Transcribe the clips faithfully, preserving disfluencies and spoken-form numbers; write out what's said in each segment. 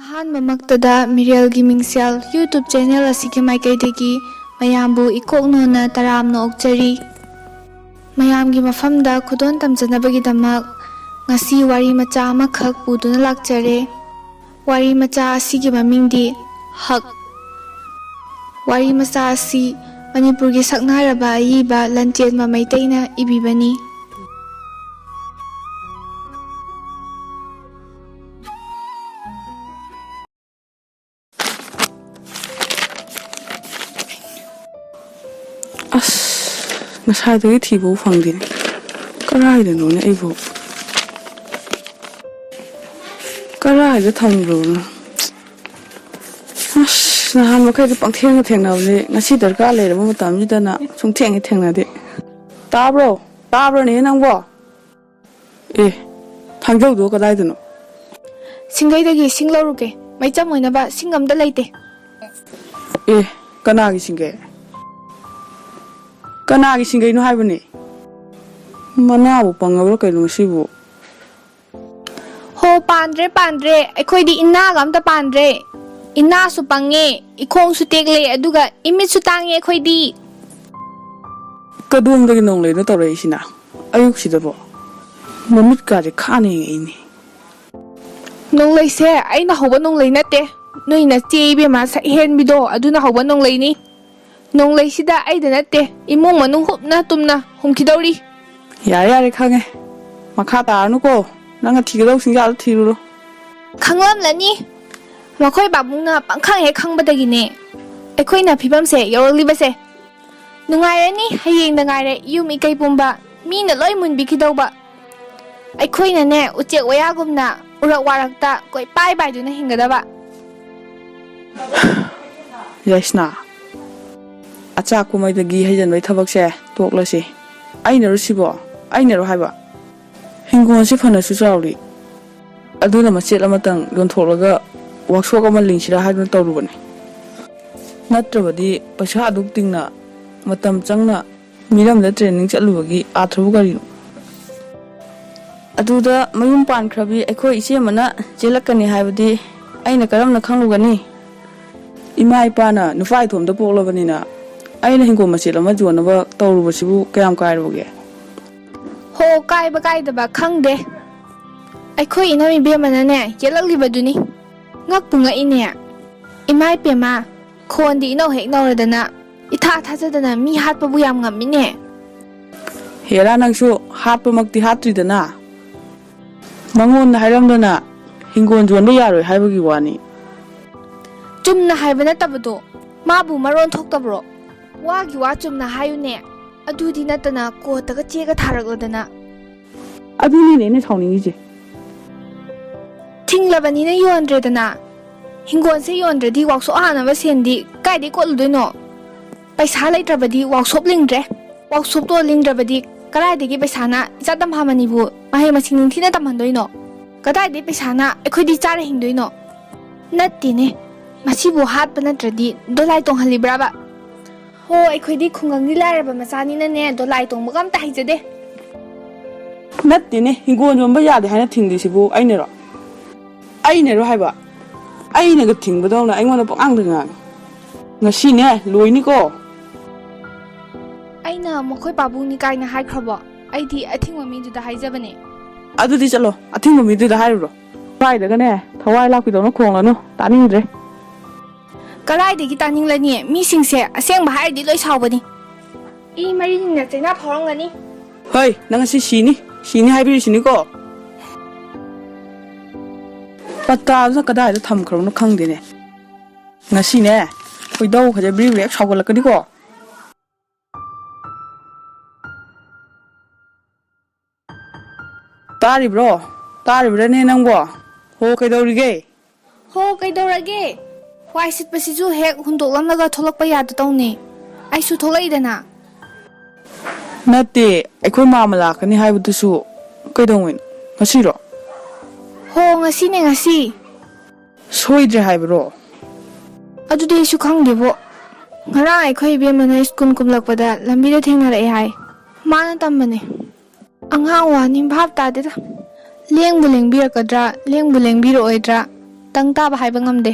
ꯑꯍꯥꯟꯕꯃꯛꯇꯗ ꯃꯤꯔꯦꯜꯒꯤ ꯃꯤꯡꯁꯦꯜ YouTube channel ꯑꯁꯤꯒꯤ ꯃꯥꯏꯀꯩꯗꯒꯤ ꯃꯌꯥꯝꯕꯨ ꯏꯀꯣꯛ ꯅꯣꯟꯅ ꯇꯔꯥꯝꯅ ꯑꯣꯛꯆꯔꯤ꯫ ꯃꯌꯥꯝꯒꯤ ꯃꯐꯝꯗ ꯈꯨꯗꯣꯜ ꯇꯝꯖꯅꯕꯒꯤꯗꯃꯛ ꯉꯁꯤ ꯋꯥꯔꯤ ꯃꯆꯥ ꯑꯃꯈꯛ ꯄꯨꯗꯨꯅ ꯂꯥꯛꯆꯔꯦ꯫ ꯋꯥꯔꯤ ꯃꯆꯥ ꯑꯁꯤꯒꯤ ꯃꯃꯤꯡꯗꯤ ꯍꯛ꯫ ꯋꯥꯔꯤ ꯃꯆꯥ ꯑꯁꯤ ꯃꯅꯤꯄꯨꯔꯒꯤ ꯁꯛꯅꯥꯏꯔꯕ ꯑꯏꯕ ꯂꯟꯆꯦꯟꯕ ꯃꯩꯇꯩꯅ ꯏꯕꯤꯕꯅꯤ꯫ ꯑꯁ, ꯉꯁꯥꯏꯗꯒꯤ ꯊꯤꯕꯕꯨ ꯐꯪꯗꯦꯅꯦ꯫ ꯀꯗꯥꯏꯗꯅꯣꯅꯦ ꯑꯩꯕꯨ? ꯀꯗꯥꯏꯗ ꯊꯝꯈ꯭ꯔꯕꯅꯣ? ꯑꯁ, ꯅꯍꯥꯟ ꯃꯈꯩꯗꯤ ꯄꯪꯊꯦꯡꯅ ꯊꯦꯡꯅꯕꯅꯦ, ꯉꯁꯤ ꯗꯔꯀꯥꯔ ꯂꯩꯔꯕ ꯃꯇꯝꯁꯤꯗꯅ ꯁꯨꯝ ꯊꯦꯡꯉꯦ ꯊꯦꯡꯅꯗꯦ꯫ ꯇꯥꯕ꯭ꯔꯣ? ꯇꯥꯕ꯭ꯔꯣꯅꯦ ꯅꯪꯕꯣ? ꯑꯦ, ꯊꯥꯡꯖꯧꯗꯣ ꯀꯗꯥꯏꯗꯅꯣ? ꯁꯤꯡꯒꯩꯗꯒꯤ ꯁꯤꯡ ꯂꯧꯔꯨꯒꯦ꯫ ꯃꯩꯆꯝ ꯑꯣꯏꯅꯕ ꯁꯤꯡ ꯑꯝꯇ ꯂꯩꯇꯦ꯫ ꯑꯦ, ꯀꯅꯥꯒꯤ ꯁꯤꯡꯒꯩ? ꯀꯅꯥꯒꯤ ꯁꯤꯡꯒꯩꯅꯣ ꯍꯥꯏꯕꯅꯦ? ꯃꯅꯥꯕꯨ ꯄꯪꯉꯕ꯭ꯔꯥ ꯀꯩꯅꯣ ꯉꯁꯤꯕꯨ? ꯍꯣ, ꯄꯥꯟꯗ꯭ꯔꯦ, ꯄꯥꯟꯗ꯭ꯔꯦ꯫ ꯑꯩꯈꯣꯏꯗꯤ ꯏꯅꯥꯒ ꯑꯝꯇ ꯄꯥꯟꯗ꯭ꯔꯦ꯫ ꯏꯅꯥꯁꯨ ꯄꯪꯉꯦ, ꯏꯈꯣꯡꯁꯨ ꯇꯦꯛꯂꯦ, ꯑꯗꯨꯒ ꯏꯃꯤꯠꯁꯨ ꯇꯥꯡꯉꯦ ꯑꯩꯈꯣꯏꯗꯤ꯫ ꯀꯗꯣꯝꯗꯒꯤ ꯅꯣꯡꯂꯩꯅꯣ ꯇꯧꯔꯛꯏꯁꯤꯅ? ꯑꯌꯨꯛꯁꯤꯗꯕꯣ? ꯃꯃꯤꯠꯀꯥꯁꯦ ꯈꯥꯅ ꯌꯦꯡꯉꯛꯏꯅꯦ꯫ ꯅꯣꯡꯂꯩꯁꯦ ꯑꯩꯅ ꯍꯧꯕ ꯅꯣꯡꯂꯩ ꯅꯠꯇꯦ꯫ ꯅꯣꯏ ꯅꯆꯦ ꯏꯕꯦꯝꯃ ꯁꯛ ꯍꯦꯟꯕꯤꯗꯣ ꯑꯗꯨꯅ ꯍꯧꯕ ꯅꯣꯡꯂꯩꯅꯤ꯫ ꯅꯣꯡꯂꯩꯁꯤꯗ ꯑꯩꯗ ꯅꯠꯇꯦ, ꯏꯃꯨꯡ ꯃꯅꯨꯡ ꯍꯨꯞꯅ ꯇꯨꯝꯅ ꯍꯨꯝꯈꯤꯗꯧꯔꯤ꯫ ꯌꯥꯔꯦ, ꯌꯥꯔꯦ, ꯈꯪꯉꯦ꯫ ꯃꯈꯥ ꯇꯥꯔꯅꯨꯀꯣ꯫ ꯅꯪꯅ ꯊꯤꯒꯗꯧ ꯆꯤꯟꯖꯥꯛꯗꯣ ꯊꯤꯔꯨꯔꯣ꯫ ꯈꯪꯂꯝꯂꯅꯤ꯫ ꯃꯈꯣꯏ ꯄꯥꯕꯨꯡꯅ ꯄꯪꯈꯪ ꯍꯦꯛ ꯈꯪꯕꯗꯒꯤꯅꯦ ꯑꯩꯈꯣꯏꯅ ꯐꯤꯕꯝꯁꯦ ꯌꯧꯔꯛꯂꯤꯕꯁꯦ꯫ ꯅꯨꯡꯉꯥꯏꯔꯅꯤ, ꯍꯌꯦꯡꯗ ꯉꯥꯏꯔꯦ ꯌꯨꯝ ꯏꯀꯩ ꯄꯨꯝꯕ ꯃꯤꯅ ꯂꯣꯏ ꯃꯨꯟꯕꯤꯈꯤꯗꯧꯕ꯫ ꯑꯩꯈꯣꯏꯅꯅꯦ ꯎꯆꯦꯛ ꯋꯥꯌꯥꯒꯨꯝꯅ ꯎꯔꯛ ꯋꯥꯔꯛꯇ ꯀꯣꯏꯄꯥꯏ ꯄꯥꯏꯗꯨꯅ ꯍꯤꯡꯒꯗꯕ꯫ ꯌꯥꯏꯁꯅꯥ, ꯑꯆꯥꯛ ꯀꯨꯝꯍꯩꯗꯒꯤ ꯍꯩꯖꯤꯟꯕꯩ ꯊꯕꯛꯁꯦ ꯇꯣꯛꯂꯁꯤ꯫ ꯑꯩꯅꯔꯣ ꯁꯤꯕꯣ? ꯑꯩꯅꯔꯣ ꯍꯥꯏꯕ? ꯍꯤꯡꯒꯣꯜꯁꯤ ꯐꯅꯁꯨ ꯆꯥꯎꯔꯤ, ꯑꯗꯨꯅ ꯃꯆꯦꯠ ꯑꯃꯇꯪ ꯌꯣꯟꯊꯣꯛꯂꯒ ꯋꯥꯛꯁꯣꯞ ꯑꯃ ꯂꯤꯡꯁꯤꯔꯥ ꯍꯥꯏꯗꯨꯅ ꯇꯧꯔꯨꯕꯅꯤ꯫ ꯅꯠꯇ꯭ꯔꯕꯗꯤ ꯄꯩꯁꯥ ꯑꯗꯨꯛ ꯇꯤꯡꯅ, ꯃꯇꯝ ꯆꯪꯅ ꯃꯤꯔꯝꯗ ꯇ꯭ꯔꯦꯅꯤꯡ ꯆꯠꯂꯨꯕꯒꯤ ꯑꯥꯊ꯭ꯔꯕꯨ ꯀꯔꯤꯅꯣ? ꯑꯗꯨꯗ ꯃꯌꯨꯝ ꯄꯥꯟꯈ꯭ꯔꯕꯤ ꯑꯩꯈꯣꯏ ꯏꯆꯦ ꯑꯃꯅ ꯆꯦꯜꯂꯛꯀꯅꯤ ꯍꯥꯏꯕꯗꯤ ꯑꯩꯅ ꯀꯔꯝꯅ ꯈꯪꯂꯨꯒꯅꯤ? ꯏꯃꯥ ꯏꯄꯥꯅ ꯅꯨꯄꯥ ꯏꯊꯣꯝꯗ ꯄꯣꯛꯂꯕꯅꯤꯅ ꯑꯩꯅ ꯍꯤꯡꯒꯣꯜ ꯃꯆꯦꯠ ꯑꯃ ꯌꯣꯟꯅꯕ ꯇꯧꯔꯨꯕꯁꯤꯕꯨ ꯀꯌꯥꯝ ꯀꯥꯏꯔꯨꯕꯒꯦ? ꯍꯣ, ꯀꯥꯏꯕ ꯀꯥꯏꯗꯕ ꯈꯪꯗꯦ꯫ ꯑꯩꯈꯣꯏ ꯏꯅꯝ ꯏꯕꯦꯝꯃꯅꯅꯦ ꯌꯦꯜꯂꯛꯂꯤꯕꯗꯨꯅꯤ꯫ ꯉꯛꯄꯨ ꯉꯛꯏꯅꯦ꯫ ꯏꯃꯥ ꯏꯄꯦꯝꯃ, ꯈꯣꯟꯗꯤ ꯏꯅꯧ ꯍꯦꯛ ꯅꯧꯔꯗꯅ, ꯏꯊꯥ ꯊꯥꯖꯗꯅ ꯃꯤ ꯍꯥꯠꯄꯕꯨ ꯌꯥꯝ ꯉꯝꯃꯤꯅꯦ꯫ ꯍꯦꯔꯥ, ꯅꯪꯁꯨ ꯍꯥꯠꯄꯃꯛꯇꯤ ꯍꯥꯠꯇ꯭ꯔꯤꯗꯅ꯫ ꯃꯉꯣꯟꯗ ꯍꯥꯏꯔꯝꯗꯅ ꯍꯤꯡꯒꯣꯜ ꯌꯣꯟꯕ ꯌꯥꯔꯣꯏ ꯍꯥꯏꯕꯒꯤ ꯋꯥꯅꯤ꯫ ꯆꯨꯝꯅ ꯍꯥꯏꯕ ꯅꯠꯇꯕꯗꯣ, ꯃꯥꯕꯨ ꯃꯔꯣꯟ ꯊꯣꯛꯇꯕ꯭ꯔꯣ? ꯋꯥꯒꯤ ꯋꯥ ꯆꯨꯝꯅ ꯍꯥꯏꯌꯨꯅꯦ꯫ ꯑꯗꯨꯗꯤ ꯅꯠꯇꯅ ꯀꯣꯔꯠꯇꯒ ꯆꯦꯒ ꯊꯥꯔꯛꯂꯗꯅ꯫ ꯑꯗꯨꯅꯤꯅꯦ ꯑꯩꯅ ꯁꯥꯎꯅꯤꯡꯉꯤꯁꯦ꯫ ꯊꯤꯡꯂꯕꯅꯤꯅ ꯌꯣꯟꯗ꯭ꯔꯦꯗꯅ꯫ ꯍꯤꯡꯒꯣꯜꯁꯦ ꯌꯣꯟꯗ꯭ꯔꯗꯤ ꯋꯥꯛꯁꯣꯞ ꯍꯥꯡꯅꯕ ꯁꯦꯟꯗꯤ ꯀꯥꯏꯗꯩ ꯀꯣꯠꯂꯨꯗꯣꯏꯅꯣ? ꯄꯩꯁꯥ ꯂꯩꯇ꯭ꯔꯕꯗꯤ ꯋꯥꯛꯁꯣꯞ ꯂꯤꯡꯗ꯭ꯔꯦ꯫ ꯋꯥꯛꯁꯣꯞꯇꯣ ꯂꯤꯡꯗ꯭ꯔꯕꯗꯤ ꯀꯗꯥꯏꯗꯒꯤ ꯄꯩꯁꯥꯅ ꯏꯆꯥ ꯇꯝꯐꯥ ꯃꯅꯤꯕꯨ ꯃꯍꯩ ꯃꯁꯤꯡ ꯅꯤꯡꯊꯤꯅ ꯇꯝꯍꯟꯗꯣꯏꯅꯣ? ꯀꯗꯥꯏꯗꯒꯤ ꯄꯩꯁꯥꯅ ꯑꯩꯈꯣꯏꯗꯤ ꯆꯥꯔ ꯍꯤꯡꯗꯣꯏꯅꯣ? ꯅꯠꯇꯦꯅꯦ, ꯃꯁꯤꯕꯨ ꯍꯥꯠꯄ ꯅꯠꯇ꯭ꯔꯗꯤ ꯗꯣꯂꯥꯏ ꯇꯣꯡꯍꯜꯂꯤꯕ꯭ꯔꯥꯕ? ꯍꯣ, ꯑꯩꯈꯣꯏꯗꯤ ꯈꯨꯡꯒꯪꯒꯤ ꯂꯥꯏꯔꯕ ꯃꯆꯥꯅꯤꯅꯅꯦ, ꯗꯣꯂꯥꯏ ꯇꯣꯡꯕꯒ ꯑꯝꯇ ꯍꯩꯖꯗꯦ꯫ ꯅꯠꯇꯦꯅꯦ, ꯍꯤꯡꯒꯣꯜ ꯌꯣꯟꯕ ꯌꯥꯗꯦ ꯍꯥꯏꯅ ꯊꯤꯡꯗ꯭ꯔꯤꯁꯤꯕꯨ ꯑꯩꯅꯔꯣ? ꯑꯩꯅꯔꯣ ꯍꯥꯏꯕ? ꯑꯩꯅꯒ ꯊꯤꯡꯕꯗꯧꯅ ꯑꯩꯉꯣꯟꯗ ꯄꯉꯥꯡꯗ ꯉꯥꯡꯉꯤ꯫ ꯉꯁꯤꯅꯦ, ꯂꯣꯏꯅꯤꯀꯣ꯫ ꯑꯩꯅ ꯃꯈꯣꯏ ꯄꯥꯕꯨꯡꯅꯤ ꯀꯥꯏꯅ ꯍꯥꯏꯈ꯭ꯔꯕꯣ? ꯑꯩꯗꯤ ꯑꯊꯤꯡꯕ ꯃꯤꯗꯨꯗ ꯍꯥꯏꯖꯕꯅꯦ꯫ ꯑꯗꯨꯗꯤ ꯆꯠꯂꯣ, ꯑꯊꯤꯡꯕ ꯃꯤꯗꯨꯗ ꯍꯥꯏꯔꯨꯔꯣ꯫ ꯁ꯭ꯋꯥꯏꯗꯒꯅꯦ, ꯊꯋꯥꯏ ꯂꯥꯛꯄꯤꯗꯧꯅ ꯈꯣꯡꯂꯅꯨ, ꯇꯥꯅꯤꯡꯗ꯭ꯔꯦ꯫ ꯀꯗꯥꯏꯗꯒꯤ ꯇꯥꯅꯤꯡꯂꯅꯤ? ꯃꯤꯁꯤꯡꯁꯦ ꯑꯁꯦꯡꯕ ꯍꯥꯏꯔꯗꯤ ꯂꯣꯏ ꯁꯥꯎꯕꯅꯤ꯫ ꯏ ꯃꯔꯤꯅꯤꯅ ꯆꯩꯅꯥ ꯐꯥꯎꯔꯝꯒꯅꯤ꯫ ꯍꯣꯏ, ꯅꯪ ꯉꯁꯤ ꯁꯤꯅꯤ, ꯁꯤꯅꯤ ꯍꯥꯏꯕꯤꯔꯤꯁꯤꯅꯤꯀꯣ꯫ ꯄꯇꯥꯗꯨꯅ ꯀꯗꯥꯏꯗ ꯊꯝꯈ꯭ꯔꯕꯅꯣ ꯈꯪꯗꯦꯅꯦ꯫ ꯉꯁꯤꯅꯦ, ꯈꯣꯏꯗꯧ ꯈꯖ ꯕ꯭ꯔꯤ ꯕ꯭ꯔꯦꯛ ꯁꯥꯎꯒꯠꯂꯛꯀꯅꯤꯀꯣ꯫ ꯇꯥꯔꯤꯕ꯭ꯔꯣ? ꯇꯥꯔꯤꯕ꯭ꯔꯥꯅꯦ ꯅꯪꯕꯣ? ꯍꯣ, ꯀꯩꯗꯧꯔꯤꯒꯦ? ꯍꯣ, ꯀꯩꯗꯧꯔꯒꯦ? ꯋꯥꯏ ꯁꯤꯠꯄꯁꯤꯁꯨ ꯍꯦꯛ ꯍꯨꯟꯗꯣꯛꯂꯝꯂꯒ ꯊꯣꯛꯂꯛꯄ ꯌꯥꯗ ꯇꯧꯅꯦ꯫ ꯑꯩꯁꯨ ꯊꯣꯛꯂꯛꯏꯗꯅ꯫ ꯅꯠꯇꯦ, ꯑꯩꯈꯣꯏ ꯃꯥꯝꯃ ꯂꯥꯛꯀꯅꯤ ꯍꯥꯏꯕꯗꯨꯁꯨ ꯀꯩꯗꯧꯉꯩꯅꯣ? ꯉꯁꯤꯔꯣ? ꯍꯣ, ꯉꯁꯤꯅꯦ, ꯉꯁꯤ꯫ ꯁꯣꯏꯗ꯭ꯔꯦ ꯍꯥꯏꯕ꯭ꯔꯣ? ꯑꯗꯨꯗꯤ ꯑꯩꯁꯨ ꯈꯪꯗꯦꯕꯣ꯫ ꯉꯔꯥꯡ ꯑꯩꯈꯣꯏ ꯏꯕꯦꯝꯃꯅ ꯁ꯭ꯀꯨꯜ ꯀꯨꯝꯂꯛꯄꯗ ꯂꯝꯕꯤꯗ ꯊꯦꯡꯅꯔꯛꯑꯦ ꯍꯥꯏ꯫ ꯃꯥꯅ ꯇꯝꯕꯅꯦ꯫ ꯑꯉꯥꯡ ꯋꯥꯅꯤ, ꯚꯥꯞ ꯇꯥꯗꯦꯗ꯫ ꯂꯦꯡꯕꯨ ꯂꯦꯡꯕꯤꯔꯛꯀꯗ꯭ꯔꯥ, ꯂꯦꯡꯕꯨ ꯂꯦꯡꯕꯤꯔꯛꯑꯣꯏꯗ꯭ꯔꯥ? ꯇꯪ ꯇꯥꯕ ꯍꯥꯏꯕ ꯉꯝꯗꯦ꯫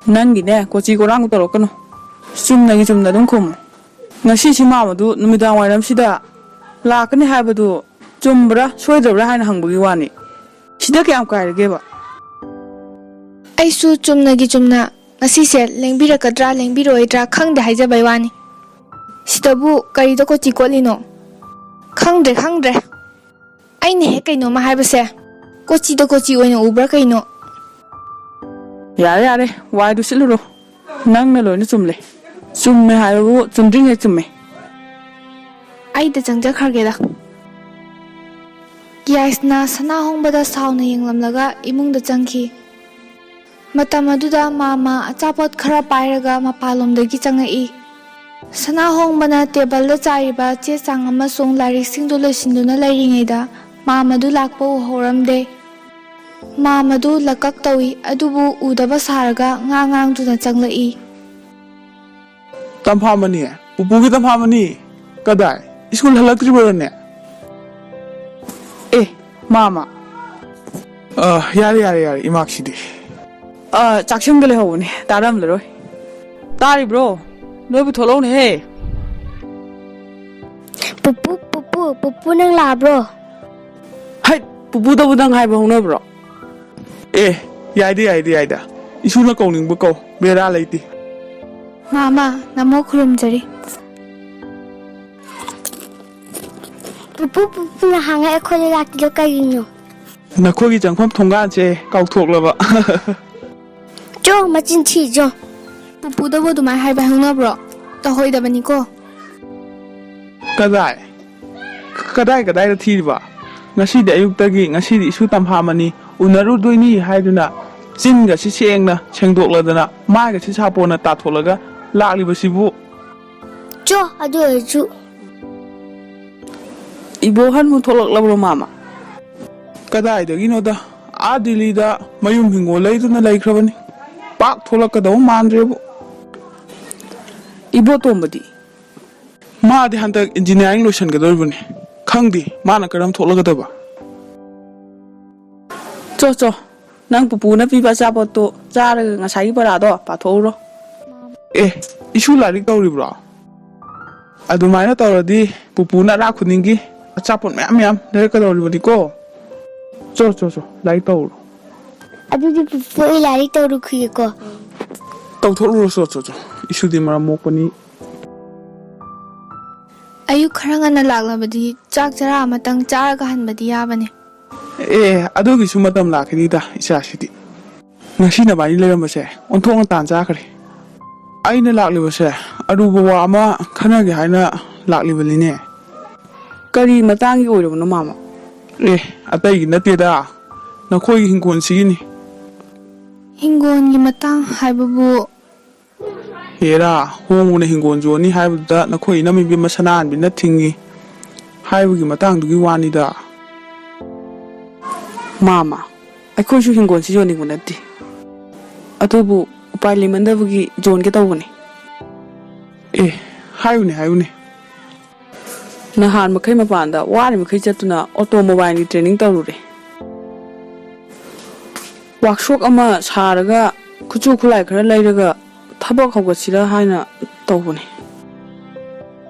ꯅꯪꯒꯤꯅꯦ, ꯀꯣꯆꯤ ꯀꯣꯔꯥꯡ ꯇꯧꯔꯛꯀꯅꯨ꯫ ꯆꯨꯝꯅꯒꯤ ꯆꯨꯝꯅ ꯑꯗꯨꯝ ꯈꯨꯝꯃꯨ꯫ ꯉꯁꯤꯁꯤ ꯃꯥꯃꯗꯨ ꯅꯨꯃꯤꯗꯥꯡ ꯋꯥꯏꯔꯝꯁꯤꯗ ꯂꯥꯛꯀꯅꯤ ꯍꯥꯏꯕꯗꯨ ꯆꯨꯝꯕ꯭ꯔꯥ ꯁꯣꯏꯗꯕ꯭ꯔꯥ ꯍꯥꯏꯅ ꯍꯪꯕꯒꯤ ꯋꯥꯅꯤ꯫ ꯁꯤꯗ ꯀꯌꯥꯝ ꯀꯥꯏꯔꯒꯦꯕ? ꯑꯩꯁꯨ ꯆꯨꯝꯅꯒꯤ ꯆꯨꯝꯅ ꯉꯁꯤꯁꯦ ꯂꯦꯡꯕꯤꯔꯛꯀꯗ꯭ꯔꯥ ꯂꯦꯡꯕꯤꯔꯣꯏꯗ꯭ꯔꯥ ꯈꯪꯗꯦ ꯍꯥꯏꯖꯕꯩ ꯋꯥꯅꯤ꯫ ꯁꯤꯗꯕꯨ ꯀꯔꯤꯗ ꯀꯣꯆꯤ ꯀꯣꯠꯂꯤꯅꯣ? ꯈꯪꯗ꯭ꯔꯦ, ꯈꯪꯗ꯭ꯔꯦ꯫ ꯑꯩꯅ ꯍꯦꯛ ꯀꯩꯅꯣꯝꯃ ꯍꯥꯏꯕꯁꯦ ꯀꯣꯆꯤꯗ ꯀꯣꯆꯤ ꯑꯣꯏꯅ ꯎꯕ꯭ꯔꯥ ꯀꯩꯅꯣ? ꯌꯥꯔꯦ, ꯌꯥꯔꯦ, ꯋꯥꯏꯗꯨ ꯁꯤꯠꯂꯨꯔꯣ꯫ ꯅꯪꯅ ꯂꯣꯏꯅ ꯆꯨꯝꯂꯦ꯫ ꯆꯨꯝꯃꯦ ꯍꯥꯏꯕꯕꯨ ꯆꯨꯝꯗ꯭ꯔꯤꯡ ꯍꯦꯛ ꯆꯨꯝꯃꯦ꯫ ꯑꯩꯗ ꯆꯪꯖꯈ꯭ꯔꯒꯦꯗ꯫ ꯌꯥꯏꯁꯅ ꯁꯅꯥ ꯍꯣꯡꯕꯗ ꯁꯥꯎꯅ ꯌꯦꯡꯂꯝꯂꯒ ꯏꯃꯨꯡꯗ ꯆꯪꯈꯤ꯫ ꯃꯇꯝ ꯑꯗꯨꯗ ꯃꯥꯃ ꯑꯆꯥꯄꯣꯠ ꯈꯔ ꯄꯥꯏꯔꯒ ꯃꯄꯥꯟꯂꯣꯝꯗꯒꯤ ꯆꯪꯉꯛꯏ꯫ ꯁꯅꯥ ꯍꯣꯡꯕꯅ ꯇꯦꯕꯜꯗ ꯆꯥꯏꯔꯤꯕ ꯆꯦ ꯆꯥꯡ ꯑꯃꯁꯨꯡ ꯂꯥꯏꯔꯤꯛꯁꯤꯡꯗꯨ ꯂꯣꯏꯁꯤꯟꯗꯨꯅ ꯂꯩꯔꯤꯉꯩꯗ ꯃꯥꯃꯗꯨ ꯂꯥꯛꯄ ꯎꯍꯧꯔꯝꯗꯦ꯫ ꯃꯥꯃꯗꯨ ꯂꯀꯛ ꯇꯧꯏ, ꯑꯗꯨꯕꯨ ꯎꯗꯕ ꯁꯥꯔꯒ ꯉꯥ ꯉꯥꯡꯗꯨꯅ ꯆꯪꯂꯛꯏ꯫ ꯇꯝꯐꯥꯃꯅꯤ, ꯄꯨꯄꯨꯒꯤ ꯇꯝꯐꯥꯃꯅꯤ꯫ ꯀꯗꯥꯏ? ꯁ꯭ꯀꯨꯜ ꯍꯜꯂꯛꯇ꯭ꯔꯤꯕꯔꯅꯦ? ꯑꯦ, ꯃꯥꯃ꯫ ꯑ, ꯌꯥꯔꯦ, ꯌꯥꯔꯦ, ꯌꯥꯔꯦ, ꯏꯃꯥꯛꯁꯤꯗꯤ꯫ ꯑ, ꯆꯥꯛꯁꯪꯗ ꯂꯩꯍꯧꯕꯅꯦ, ꯇꯥꯔꯝꯂꯔꯣꯏ꯫ ꯇꯥꯔꯤꯕ꯭ꯔꯣ? ꯅꯣꯏꯕꯨ ꯊꯣꯛꯂꯛꯎꯅꯦꯍꯦ꯫ ꯄꯨꯄꯨ, ꯄꯨꯄꯨ, ꯄꯨꯄꯨ, ꯅꯪ ꯂꯥꯛꯑꯕ꯭ꯔꯣ? ꯍꯩꯠ, ꯄꯨꯄꯨꯗꯕꯨ ꯅꯪ ꯍꯥꯏꯕ ꯍꯧꯅꯕ꯭ꯔꯣ? ꯑꯦ, ꯌꯥꯏꯗ, ꯌꯥꯏꯗ, ꯌꯥꯏꯗ꯫ ꯏꯁꯨꯅ ꯀꯧꯅꯤꯡꯕ ꯀꯧ, ꯕꯦꯔꯥ ꯂꯩꯇꯦ꯫ ꯃꯥꯃ, ꯅꯃꯣ ꯈꯨꯔꯨꯝꯖꯔꯤ꯫ ꯄꯨꯄꯨ, ꯄꯨꯄꯨ, ꯅꯍꯥꯟꯉꯩ ꯑꯩꯈꯣꯏꯗ ꯂꯥꯛꯇ꯭ꯔꯤꯗꯣ ꯀꯔꯤꯒꯤꯅꯣ? ꯅꯈꯣꯏꯒꯤ ꯆꯪꯐꯝ ꯊꯣꯡꯒꯥꯟꯁꯦ ꯀꯥꯎꯊꯣꯛꯂꯕ꯫ ꯆꯣ, ꯃꯆꯤꯟ ꯊꯤꯖꯣ꯫ ꯄꯨꯄꯨꯗꯕꯨ ꯑꯗꯨꯃꯥꯏꯅ ꯍꯥꯏꯕ ꯍꯧꯅꯕ꯭ꯔꯣ? ꯇꯧꯍꯣꯏꯗꯕꯅꯤꯀꯣ꯫ ꯀꯗꯥꯏ? ꯀꯗꯥꯏ, ꯀꯗꯥꯏꯗ ꯊꯤꯔꯤꯕ? ꯉꯁꯤꯗꯤ ꯑꯌꯨꯛꯇꯒꯤ, ꯉꯁꯤꯗꯤ ꯏꯁꯨ ꯇꯝꯐꯥꯃꯅꯤ, ꯎꯅꯔꯨꯗꯣꯏꯅꯤ ꯍꯥꯏꯗꯨꯅ ꯆꯤꯟꯒꯁꯤ ꯁꯦꯡꯅ ꯁꯦꯡꯗꯣꯛꯂꯗꯅ ꯃꯥꯏꯒꯁꯤ ꯁꯥꯄꯣꯟꯅ ꯇꯥꯊꯣꯛꯂꯒ ꯂꯥꯛꯂꯤꯕꯁꯤꯕꯨ꯫ ꯆꯣ, ꯑꯗꯨ ꯑꯣꯏꯔꯁꯨ꯫ ꯏꯕꯣꯍꯟꯕꯨ ꯊꯣꯛꯂꯛꯂꯕ꯭ꯔꯣ, ꯃꯥꯃ? ꯀꯗꯥꯏꯗꯒꯤꯅꯣꯗ, ꯑꯥ ꯗꯤꯜꯂꯤꯗ ꯃꯌꯨꯝ ꯍꯤꯡꯒꯣꯜ ꯂꯩꯗꯨꯅ ꯂꯩꯈ꯭ꯔꯕꯅꯤ꯫ ꯄꯥꯛ ꯊꯣꯛꯂꯛꯀꯗꯧ ꯃꯥꯟꯗ꯭ꯔꯦꯕꯨ꯫ ꯏꯕꯣꯇꯣꯝꯕꯗꯤ? ꯃꯥꯗꯤ ꯍꯟꯗꯛ ꯏꯟꯖꯤꯅꯤꯌꯥꯔꯤꯡ ꯂꯣꯏꯁꯤꯟꯒꯗꯧꯔꯤꯕꯅꯤ꯫ ꯈꯪꯗꯦ ꯃꯥꯅ ꯀꯔꯝ ꯊꯣꯛꯂꯛꯀꯗꯕ꯫ ꯆꯣ, ꯆꯣ, ꯅꯪ ꯄꯨꯄꯨꯅ ꯄꯤꯕ ꯑꯆꯥꯄꯣꯠꯇꯣ ꯆꯥꯔꯒ ꯉꯁꯥꯏꯒꯤ ꯄꯔꯥꯗꯣ ꯄꯥꯊꯣꯛꯎꯔꯣ꯫ ꯑꯦ, ꯏꯁꯨ ꯂꯥꯏꯔꯤꯛ ꯇꯧꯔꯤꯕ꯭ꯔꯣ? ꯑꯗꯨꯃꯥꯏꯅ ꯇꯧꯔꯗꯤ ꯄꯨꯄꯨꯅ ꯑꯔꯥꯛ ꯈꯨꯗꯤꯡꯒꯤ ꯑꯆꯥꯄꯣꯠ ꯃꯌꯥꯝ ꯃꯌꯥꯝ ꯂꯩꯔꯛꯀꯗꯧꯔꯤꯕꯅꯤꯀꯣ꯫ ꯆꯣ, ꯆꯣ, ꯆꯣ, ꯂꯥꯏꯔꯤꯛ ꯇꯧꯔꯨꯔꯣ꯫ ꯑꯗꯨꯗꯤ ꯄꯨꯄꯨ, ꯑꯩ ꯂꯥꯏꯔꯤꯛ ꯇꯧꯔꯨꯈꯤꯒꯦꯀꯣ꯫ ꯇꯧꯊꯣꯛꯎꯔꯣ, ꯆꯣ, ꯆꯣ, ꯆꯣ꯫ ꯏꯁꯨꯗꯤ ꯃꯔꯝ ꯃꯣꯛꯄꯅꯤ꯫ ꯑꯌꯨꯛ ꯈꯔ ꯉꯟꯅ ꯂꯥꯛꯂꯕꯗꯤ ꯆꯥꯛ ꯆꯔꯥ ꯑꯃꯇꯪ ꯆꯥꯔꯒ ꯍꯟꯕꯗꯤ ꯌꯥꯕꯅꯤ꯫ ꯑꯦ, ꯑꯗꯨꯒꯤꯁꯨ ꯃꯇꯝ ꯂꯥꯛꯈꯤꯅꯤꯗ, ꯏꯆꯥꯁꯤꯗꯤ꯫ ꯉꯁꯤ ꯅꯕꯥꯅꯤ ꯂꯩꯔꯝꯕꯁꯦ ꯑꯣꯟꯊꯣꯛꯅ ꯇꯥꯟ ꯆꯥꯈ꯭ꯔꯦ꯫ ꯑꯩꯅ ꯂꯥꯛꯂꯤꯕꯁꯦ ꯑꯔꯨꯕ ꯋꯥ ꯑꯃ ꯈꯟꯅꯒꯦ ꯍꯥꯏꯅ ꯂꯥꯛꯂꯤꯕꯅꯤꯅꯦ꯫ ꯀꯔꯤ ꯃꯇꯥꯡꯒꯤ ꯑꯣꯏꯔꯕꯅꯣ, ꯃꯥꯃ? ꯑꯦ, ꯑꯇꯩꯒꯤ ꯅꯠꯇꯦꯗ, ꯅꯈꯣꯏꯒꯤ ꯍꯤꯡꯒꯣꯜꯁꯤꯒꯤꯅꯤ꯫ ꯍꯤꯡꯒꯣꯜꯒꯤ ꯃꯇꯥꯡ ꯍꯥꯏꯕꯕꯨ? ꯍꯦꯔꯥ, ꯍꯣꯡꯉꯨꯅ ꯍꯤꯡꯒꯣꯜ ꯌꯣꯟꯅꯤ ꯍꯥꯏꯕꯗꯨꯗ ꯅꯈꯣꯏ ꯏꯅꯝ ꯏꯕꯦꯝꯃ ꯁꯅꯥꯍꯟꯕꯤꯅ ꯊꯤꯡꯉꯤ ꯍꯥꯏꯕꯒꯤ ꯃꯇꯥꯡꯗꯨꯒꯤ ꯋꯥꯅꯤꯗ꯫ ꯃꯥꯃ, ꯑꯩꯈꯣꯏꯁꯨ ꯍꯤꯡꯒꯣꯜꯁꯤ ꯌꯣꯟꯅꯤꯡꯕ ꯅꯠꯇꯦ, ꯑꯗꯨꯕꯨ ꯎꯄꯥꯏ ꯂꯩꯃꯟꯗꯕꯒꯤ ꯌꯣꯟꯒꯦ ꯇꯧꯕꯅꯤ꯫ ꯑꯦ, ꯍꯥꯏꯌꯨꯅꯦ, ꯍꯥꯏꯌꯨꯅꯦ꯫ ꯅꯍꯥꯟ ꯃꯈꯩ ꯃꯄꯥꯟꯗ ꯋꯥꯔꯤ ꯃꯈꯩ ꯆꯠꯇꯨꯅ ꯑꯣꯇꯣꯃꯣꯕꯥꯏꯜꯒꯤ ꯇ꯭ꯔꯦꯅꯤꯡ ꯇꯧꯔꯨꯔꯦ꯫ ꯋꯥꯛꯁꯣꯞ ꯑꯃ ꯁꯥꯔꯒ ꯈꯨꯠꯁꯨ ꯈꯨꯠꯂꯥꯏ ꯈꯔ ꯂꯩꯔꯒ ꯊꯕꯛ ꯍꯧꯒꯠꯁꯤꯔꯥ ꯍꯥꯏꯅ ꯇꯧꯕꯅꯦ꯫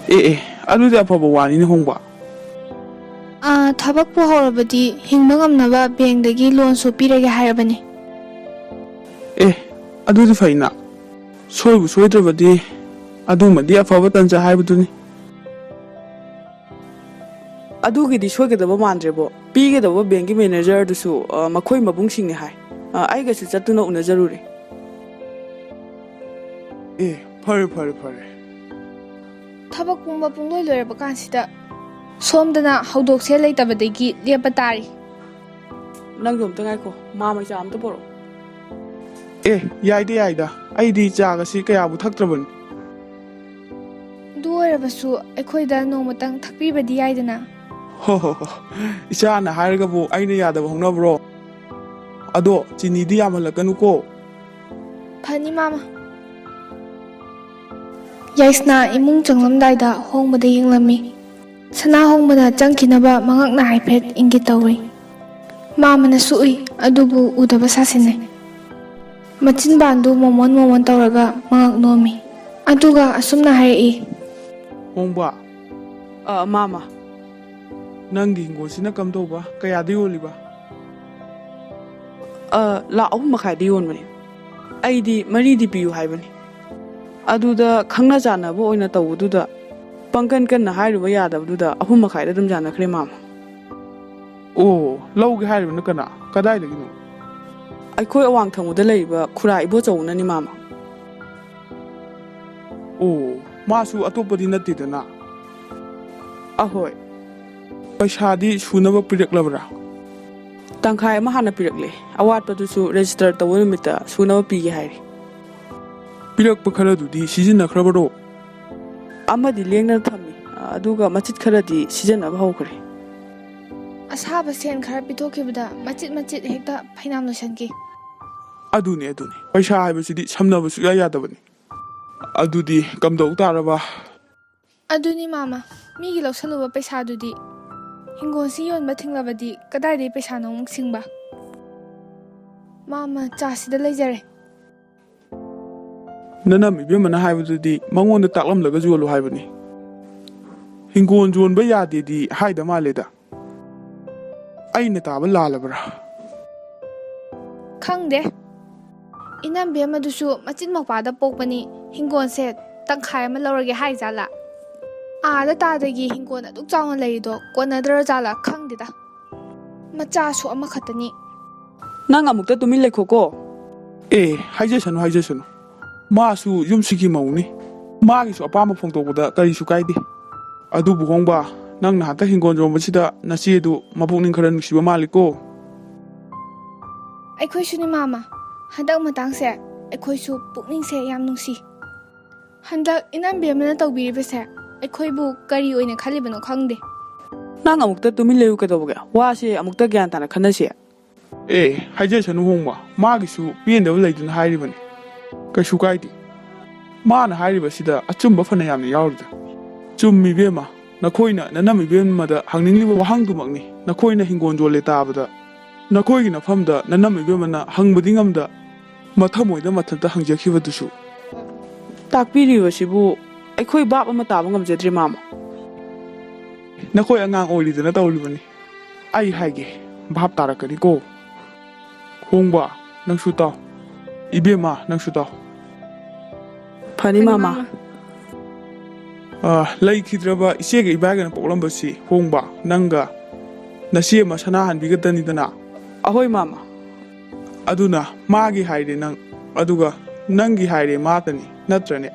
ꯑꯦ, ꯑꯦ, ꯑꯗꯨꯗꯤ ꯑꯐꯕ ꯋꯥꯅꯤꯅꯦ, ꯍꯣꯡꯕ꯫ ꯑꯥ, ꯊꯕꯛꯄꯨ ꯍꯧꯔꯕꯗꯤ ꯍꯤꯡꯕ ꯉꯝꯅꯕ ꯕꯦꯡꯗꯒꯤ ꯂꯣꯟꯁꯨ ꯄꯤꯔꯒꯦ ꯍꯥꯏꯔꯕꯅꯤ꯫ ꯑꯦ, ꯑꯗꯨꯗꯤ ꯐꯩꯅ꯫ ꯁꯣꯏꯕꯨ ꯁꯣꯏꯗ꯭ꯔꯕꯗꯤ ꯑꯗꯨꯃꯗꯤ ꯑꯐꯕ ꯇꯟꯖꯥ ꯍꯥꯏꯕꯗꯨꯅꯤ꯫ ꯑꯗꯨꯒꯤꯗꯤ ꯁꯣꯏꯒꯗꯕ ꯃꯥꯟꯗ꯭ꯔꯦꯕꯣ꯫ ꯄꯤꯒꯗꯧꯕ ꯕꯦꯡꯒꯤ ꯃꯦꯅꯦꯖꯔꯗꯨꯁꯨ, ꯑ, ꯃꯈꯣꯏ ꯃꯕꯨꯡꯁꯤꯡꯅꯤ ꯍꯥꯏ꯫ ꯑ, ꯑꯩꯒꯁꯨ ꯆꯠꯇꯨꯅ ꯎꯅꯖꯔꯨꯔꯦ꯫ ꯑꯦ, ꯐꯔꯦ, ꯐꯔꯦ, ꯐꯔꯦ꯫ ꯊꯕꯛ ꯄꯨꯝꯕ ꯄꯨꯡꯂꯣꯏ ꯂꯣꯏꯔꯕ ꯀꯥꯟꯁꯤꯗ ꯁꯣꯝꯗꯅ ꯍꯧꯗꯣꯛꯁꯦ ꯂꯩꯇꯕꯗꯒꯤ ꯂꯦꯞꯄ ꯇꯥꯔꯤ꯫ ꯅꯪꯁꯨ ꯑꯝꯇ ꯉꯥꯏꯈꯣ, ꯃꯥꯃ ꯆꯥ ꯑꯝꯇ ꯄꯣꯔꯛꯑꯣ꯫ ꯑꯦ, ꯌꯥꯏꯗ, ꯌꯥꯏꯗ꯫ ꯑꯩꯗꯤ ꯆꯥꯒꯁꯤ ꯀꯌꯥꯕꯨ ꯊꯛꯇ꯭ꯔꯕꯅꯤ꯫ ꯑꯗꯨ ꯑꯣꯏꯔꯕꯁꯨ ꯑꯩꯈꯣꯏꯗ ꯅꯣꯡꯃꯇꯪ ꯊꯛꯄꯤꯕꯗꯤ ꯌꯥꯏꯗꯅ꯫ ꯍꯣ, ꯍꯣ, ꯍꯣ꯫ ꯏꯆꯥꯅ ꯍꯥꯏꯔꯒꯕꯨ ꯑꯩꯅ ꯌꯥꯗꯕ ꯍꯧꯅꯕ꯭ꯔꯣ? ꯑꯗꯣ ꯆꯤꯅꯤꯗꯤ ꯌꯥꯝꯍꯜꯂꯛꯀꯅꯨꯀꯣ꯫ ꯐꯅꯤ, ꯃꯥꯃ꯫ ꯌꯥꯏꯁꯅꯥ ꯏꯃꯨꯡ ꯆꯪꯂꯝꯗꯥꯏꯗ ꯍꯣꯡꯕꯗ ꯌꯦꯡꯂꯝꯃꯤ꯫ ꯁꯅꯥ ꯍꯣꯡꯕꯅ ꯆꯪꯈꯤꯅꯕ ꯃꯉꯛꯅ ꯍꯥꯏꯐꯦꯠ ꯏꯪꯒꯤꯠ ꯇꯧꯏ꯫ ꯃꯥꯃꯅꯁꯨ ꯎꯏ, ꯑꯗꯨꯕꯨ ꯎꯗꯕ ꯁꯥꯁꯤꯟꯅꯩ꯫ ꯃꯆꯤꯟꯕꯥꯟꯗꯨ ꯃꯣꯃꯣꯟ ꯃꯣꯃꯣꯟ ꯇꯧꯔꯒ ꯃꯉꯛ ꯅꯣꯝꯃꯤ꯫ ꯑꯗꯨꯒ ꯑꯁꯨꯝꯅ ꯍꯥꯏꯔꯛꯏ꯫ "ꯍꯣꯡꯕ, ꯑ, ꯃꯥꯃ, ꯅꯪꯒꯤ ꯍꯤꯡꯒꯣꯜꯁꯤꯅ ꯀꯝꯗꯧꯕ? ꯀꯌꯥꯗ ꯌꯣꯜꯂꯤꯕ?" "ꯑ, ꯂꯥꯛ ꯑꯍꯨꯝ ꯃꯈꯥꯏꯗ ꯌꯣꯟꯕꯅꯦ꯫ ꯑꯩꯗꯤ ꯃꯔꯤꯗꯤ ꯄꯤꯌꯨ ꯍꯥꯏꯕꯅꯤ꯫ ꯑꯗꯨꯗ ꯈꯪꯅ ꯆꯥꯟꯅꯕ ꯑꯣꯏꯅ ꯇꯧꯕꯗꯨꯗ ꯄꯪꯀꯟ ꯀꯟꯅ ꯍꯥꯏꯔꯨꯕ ꯌꯥꯗꯕꯗꯨꯗ ꯑꯍꯨꯝ ꯃꯈꯥꯏꯗ ꯑꯗꯨꯝ ꯌꯥꯅꯈ꯭ꯔꯦ, ꯃꯥꯃ꯫" "ꯑꯣ, ꯂꯧꯒꯦ ꯍꯥꯏꯔꯤꯕꯅ ꯀꯅꯥ? ꯀꯗꯥꯏꯗꯒꯤꯅꯣ?" "ꯑꯩꯈꯣꯏ ꯑꯋꯥꯡ ꯊꯪꯕꯗ ꯂꯩꯔꯤꯕ ꯈꯨꯔꯥ ꯏꯕꯣꯆꯧꯅꯅꯤ, ꯃꯥꯃ꯫" "ꯑꯣ, ꯃꯥꯁꯨ ꯑꯇꯣꯞꯄꯗꯤ ꯅꯠꯇꯦꯗꯅ?" "ꯑꯍꯣꯏ꯫" "ꯄꯩꯁꯥꯗꯤ ꯁꯨꯅꯕ ꯄꯤꯔꯛꯂꯕ꯭ꯔꯥ?" "ꯇꯪꯈꯥꯏ ꯑꯃ ꯍꯥꯟꯅ ꯄꯤꯔꯛꯂꯦ꯫ ꯑꯋꯥꯠꯄꯗꯨꯁꯨ ꯔꯦꯖꯤꯁꯇꯔ ꯇꯧꯕ ꯅꯨꯃꯤꯠꯇ ꯁꯨꯅꯕ ꯄꯤꯒꯦ ꯍꯥꯏꯔꯤ꯫" "ꯄꯤꯔꯛꯄ ꯈꯔꯗꯨꯗꯤ ꯁꯤꯖꯤꯟꯅꯈ꯭ꯔꯕꯔꯣ?" "ꯑꯃꯗꯤ ꯂꯦꯡꯗꯅ ꯊꯝꯃꯤ, ꯑꯗꯨꯒ ꯃꯆꯤꯠ ꯈꯔꯗꯤ ꯁꯤꯖꯤꯟꯅꯕ ꯍꯧꯈ꯭ꯔꯦ꯫" ꯑꯁꯥꯕ ꯁꯦꯟ ꯈꯔ ꯄꯤꯊꯣꯛꯈꯤꯕꯗ ꯃꯆꯤꯠ ꯃꯆꯤꯠ ꯍꯦꯛꯇ ꯐꯩꯅꯥꯝ ꯂꯣꯏꯁꯟꯈꯤ꯫ "ꯑꯗꯨꯅꯤ, ꯑꯗꯨꯅꯤ꯫ ꯄꯩꯁꯥ ꯍꯥꯏꯕꯁꯤꯗꯤ ꯁꯝꯅꯕ ꯁꯨꯛꯌꯥ ꯌꯥꯗꯕꯅꯤ꯫ ꯑꯗꯨꯗꯤ ꯀꯝꯗꯧ ꯇꯥꯔꯕ?" "ꯑꯗꯨꯅꯤ ꯃꯥꯃ, ꯃꯤꯒꯤ ꯂꯧꯁꯜꯂꯨꯕ ꯄꯩꯁꯥꯗꯨꯗꯤ ꯍꯤꯡꯒꯣꯜꯁꯤ ꯌꯣꯟꯕ ꯊꯤꯡꯂꯕꯗꯤ ꯀꯗꯥꯏꯗꯒꯤ ꯄꯩꯁꯥꯅꯣ ꯑꯃꯨꯛ ꯁꯤꯡꯕ?" "ꯃꯥꯃ, ꯆꯥꯁꯤꯗ ꯂꯩꯖꯔꯦ꯫" "ꯅꯅꯝ ꯏꯕꯦꯝꯃꯅ ꯍꯥꯏꯕꯗꯨꯗꯤ ꯃꯉꯣꯟꯗ ꯇꯥꯛꯂꯝꯂꯒ ꯌꯣꯜꯂꯨ ꯍꯥꯏꯕꯅꯤ꯫ ꯍꯤꯡꯒꯣꯜ ꯌꯣꯟꯕ ꯌꯥꯗꯦꯗꯤ ꯍꯥꯏꯗ ꯃꯥꯜꯂꯦꯗ꯫ ꯑꯩꯅ ꯇꯥꯕ ꯂꯥꯜꯂꯕ꯭ꯔꯥ?" "ꯈꯪꯗꯦ꯫ ꯏꯅꯝꯕꯦꯝꯃꯗꯨꯁꯨ ꯃꯆꯤꯟ ꯃꯧꯄꯥꯗ ꯄꯣꯛꯄꯅꯤ, ꯍꯤꯡꯒꯣꯜꯁꯦ ꯇꯪꯈꯥꯏ ꯑꯃ ꯂꯧꯔꯒꯦ ꯍꯥꯏꯖꯥꯠꯂꯥ? ꯑꯥꯗ ꯇꯥꯗꯒꯤ ꯍꯤꯡꯒꯣꯜ ꯑꯗꯨꯛ ꯆꯥꯎꯅ ꯂꯩꯔꯤꯗꯣ ꯀꯣꯟꯅꯗ꯭ꯔꯖꯥꯠꯂꯥ ꯈꯪꯗꯦꯗ꯫ ꯃꯆꯥꯁꯨ ꯑꯃꯈꯛꯇꯅꯤ꯫" "ꯅꯪ ꯑꯃꯨꯛꯇ ꯇꯨꯃꯤꯟ ꯂꯩꯈꯣꯀꯣ꯫" "ꯑꯦ, ꯍꯥꯏꯖꯁꯅꯨ, ꯍꯥꯏꯖꯁꯅꯨ꯫ ꯃꯥꯁꯨ ꯌꯨꯝꯁꯤꯒꯤ ꯃꯧꯅꯤ꯫ ꯃꯥꯒꯤꯁꯨ ꯑꯄꯥꯝꯕ ꯐꯣꯡꯗꯣꯛꯄꯗ ꯀꯔꯤꯁꯨ ꯀꯥꯏꯗꯦ꯫ ꯑꯗꯨꯕꯨ ꯍꯣꯡꯕ, ꯅꯪꯅ ꯍꯟꯇꯛ ꯍꯤꯡꯒꯣꯜ ꯌꯣꯟꯕꯁꯤꯗ ꯅꯆꯦꯗꯨ ꯃꯄꯨꯛꯅꯤꯡ ꯈꯔ ꯅꯨꯡꯁꯤꯕ ꯃꯥꯜꯂꯤꯀꯣ?" "ꯑꯩꯈꯣꯏꯁꯨꯅꯤ ꯃꯥꯃ, ꯍꯟꯗꯛ ꯃꯇꯥꯡꯁꯦ ꯑꯩꯈꯣꯏꯁꯨ ꯄꯨꯛꯅꯤꯡꯁꯦ ꯌꯥꯝ ꯅꯨꯡꯁꯤ꯫ ꯍꯟꯗꯛ ꯏꯅꯝꯕꯦꯝꯃꯅ ꯇꯧꯕꯤꯔꯤꯕꯁꯦ ꯑꯩꯈꯣꯏꯕꯨ ꯀꯔꯤ ꯑꯣꯏꯅ ꯈꯜꯂꯤꯕꯅꯣ ꯈꯪꯗꯦ꯫" "ꯅꯪ ꯑꯃꯨꯛꯇ ꯇꯨꯃꯤꯟ ꯂꯩꯌꯨ ꯀꯩꯗꯧꯕꯒꯦ? ꯋꯥꯁꯦ ꯑꯃꯨꯛꯇ ꯒ꯭ꯌꯥꯟ ꯇꯥꯅ ꯈꯟꯅꯁꯦ꯫" "ꯑꯦ, ꯍꯥꯏꯖꯁꯅꯨ ꯍꯣꯡꯕ, ꯃꯥꯒꯤꯁꯨ ꯄꯦꯟꯗꯕ ꯂꯩꯗꯨꯅ ꯍꯥꯏꯔꯤꯕꯅꯤ꯫ ꯀꯩꯁꯨ ꯀꯥꯏꯗꯦ꯫ ꯃꯥꯅ ꯍꯥꯏꯔꯤꯕꯁꯤꯗ ꯑꯆꯨꯝꯕ ꯐꯅ ꯌꯥꯝꯅ ꯌꯥꯎꯔꯤꯗ꯫ ꯆꯨꯝꯃꯤ ꯏꯕꯦꯝꯃ, ꯅꯈꯣꯏꯅ ꯅꯅꯝ ꯏꯕꯦꯝꯃꯗ ꯍꯪꯅꯤꯡꯂꯤꯕ ꯋꯥꯍꯪꯗꯨꯃꯛꯅꯤ꯫ ꯅꯈꯣꯏꯅ ꯍꯤꯡꯒꯣꯜ ꯌꯣꯜꯂꯦ ꯇꯥꯕꯗ ꯅꯈꯣꯏꯒꯤ ꯅꯐꯝꯗ ꯅꯅꯝ ꯏꯕꯦꯝꯃꯅ ꯍꯪꯕꯗꯤ ꯉꯝꯗ, ꯃꯊꯃꯣꯏꯗ ꯃꯊꯟꯇ ꯍꯪꯖꯈꯤꯕꯗꯨꯁꯨ꯫ ꯇꯥꯛꯄꯤꯔꯤꯕꯁꯤꯕꯨ ꯑꯩꯈꯣꯏ ꯚꯥꯞ ꯑꯃ ꯇꯥꯕ ꯉꯝꯖꯗ꯭ꯔꯦ, ꯃꯥꯃ꯫ ꯅꯈꯣꯏ ꯑꯉꯥꯡ ꯑꯣꯏꯔꯤꯗꯅ ꯇꯧꯔꯤꯕꯅꯤ꯫ ꯑꯩ ꯍꯥꯏꯒꯦ, ꯚꯥꯞ ꯇꯥꯔꯛꯀꯅꯤꯀꯣ꯫ ꯍꯣꯡꯕ, ꯅꯪꯁꯨ ꯇꯥꯎ꯫ ꯏꯕꯦꯝꯃ, ꯅꯪꯁꯨ ꯇꯥꯎ꯫ ꯐꯅꯤ, ꯃꯥꯃ꯫ ꯑ, ꯂꯩꯈꯤꯗ꯭ꯔꯕ ꯏꯆꯦꯒ ꯏꯕꯥꯏꯒꯅ ꯄꯣꯛꯂꯝꯕꯁꯤ ꯍꯣꯡꯕ, ꯅꯪꯒ ꯅꯆꯦ ꯑꯃ ꯁꯅꯥꯍꯟꯕꯤꯒꯇꯅꯤꯗꯅ꯫ ꯑꯍꯣꯏ, ꯃꯥꯃ꯫ ꯑꯗꯨꯅ ꯃꯥꯒꯤ ꯍꯥꯏꯔꯦ ꯅꯪ, ꯑꯗꯨꯒ ꯅꯪꯒꯤ ꯍꯥꯏꯔꯦ ꯃꯥꯇꯅꯤ, ꯅꯠꯇ꯭ꯔꯅꯦ?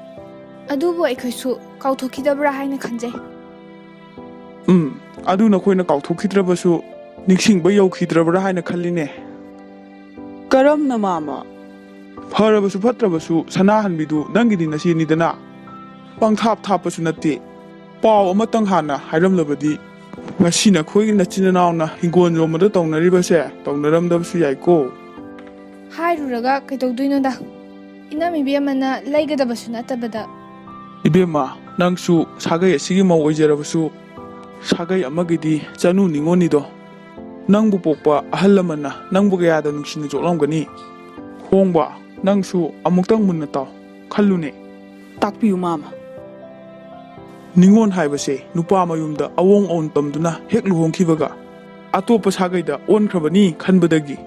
ꯑꯗꯨꯕꯨ ꯑꯩꯈꯣꯏꯁꯨ ꯀꯥꯎꯊꯣꯛꯈꯤꯗꯕ꯭ꯔꯥ ꯍꯥꯏꯅ ꯈꯟꯖꯩ꯫ ꯎꯝ, ꯑꯗꯨ ꯅꯈꯣꯏꯅ ꯀꯥꯎꯊꯣꯛꯈꯤꯗ꯭ꯔꯕꯁꯨ, ꯅꯤꯡꯁꯤꯡꯕ ꯌꯧꯈꯤꯗ꯭ꯔꯕ꯭ꯔꯥ ꯍꯥꯏꯅ ꯈꯜꯂꯤꯅꯦ꯫ ꯀꯔꯝꯅ, ꯃꯥꯃ? ꯐꯔꯕꯁꯨ ꯐꯠꯇ꯭ꯔꯕꯁꯨ ꯁꯅꯥꯍꯟꯕꯤꯗꯨ ꯅꯪꯒꯤꯗꯤ ꯅꯆꯦꯅꯤꯗꯅ꯫ ꯄꯪꯊꯥꯞ ꯊꯥꯞꯄꯁꯨ ꯅꯠꯇꯦ꯫ ꯄꯥꯎ ꯑꯃꯇꯪ ꯍꯥꯟꯅ ꯍꯥꯏꯔꯝꯂꯕꯗꯤ ꯉꯁꯤ ꯅꯈꯣꯏꯒꯤ ꯅꯆꯤꯟ ꯅꯅꯥꯎꯅ ꯍꯤꯡꯒꯣꯜ ꯌꯣꯟꯕꯗ ꯇꯧꯅꯔꯤꯕꯁꯦ ꯇꯧꯅꯔꯝꯗꯕꯁꯨ ꯌꯥꯏꯀꯣ꯫ ꯍꯥꯏꯔꯨꯔꯒ ꯀꯩꯗꯧꯗꯣꯏꯅꯣꯗ? ꯏꯅꯝ ꯏꯕꯦꯝꯃꯅ ꯂꯩꯒꯗꯕꯁꯨ ꯅꯠꯇꯕꯗ꯫ ꯏꯕꯦꯝꯃ, ꯅꯪꯁꯨ ꯁꯥꯒꯩ ꯑꯁꯤꯒꯤ ꯃꯧ ꯑꯣꯏꯖꯔꯕꯁꯨ ꯁꯥꯒꯩ ꯑꯃꯒꯤꯗꯤ ꯆꯅꯨ ꯅꯤꯉꯣꯜꯅꯤꯗꯣ꯫ ꯅꯪꯕꯨ ꯄꯣꯛꯄ ꯑꯍꯜ ꯂꯃꯟꯅ ꯅꯪꯕꯨ ꯀꯌꯥꯗ ꯅꯨꯡꯁꯤꯅ ꯌꯣꯛꯂꯝꯒꯅꯤ? ꯍꯣꯡꯕ, ꯅꯪꯁꯨ ꯑꯃꯨꯛꯇꯪ ꯃꯨꯟꯅ ꯇꯥꯎ, ꯈꯜꯂꯨꯅꯦ꯫ ꯇꯥꯛꯄꯤꯌꯨ, ꯃꯥꯃ꯫ ꯅꯤꯉꯣꯜ ꯍꯥꯏꯕꯁꯦ ꯅꯨꯄꯥ ꯃꯌꯨꯝꯗ ꯑꯋꯣꯡ ꯑꯋꯣꯟ ꯇꯝꯗꯨꯅ ꯍꯦꯛ ꯂꯨꯍꯣꯡꯈꯤꯕꯒ ꯑꯇꯣꯞꯄ ꯁꯥꯒꯩꯗ ꯑꯣꯟꯈ꯭ꯔꯕꯅꯤ ꯈꯟꯕꯗꯒꯤ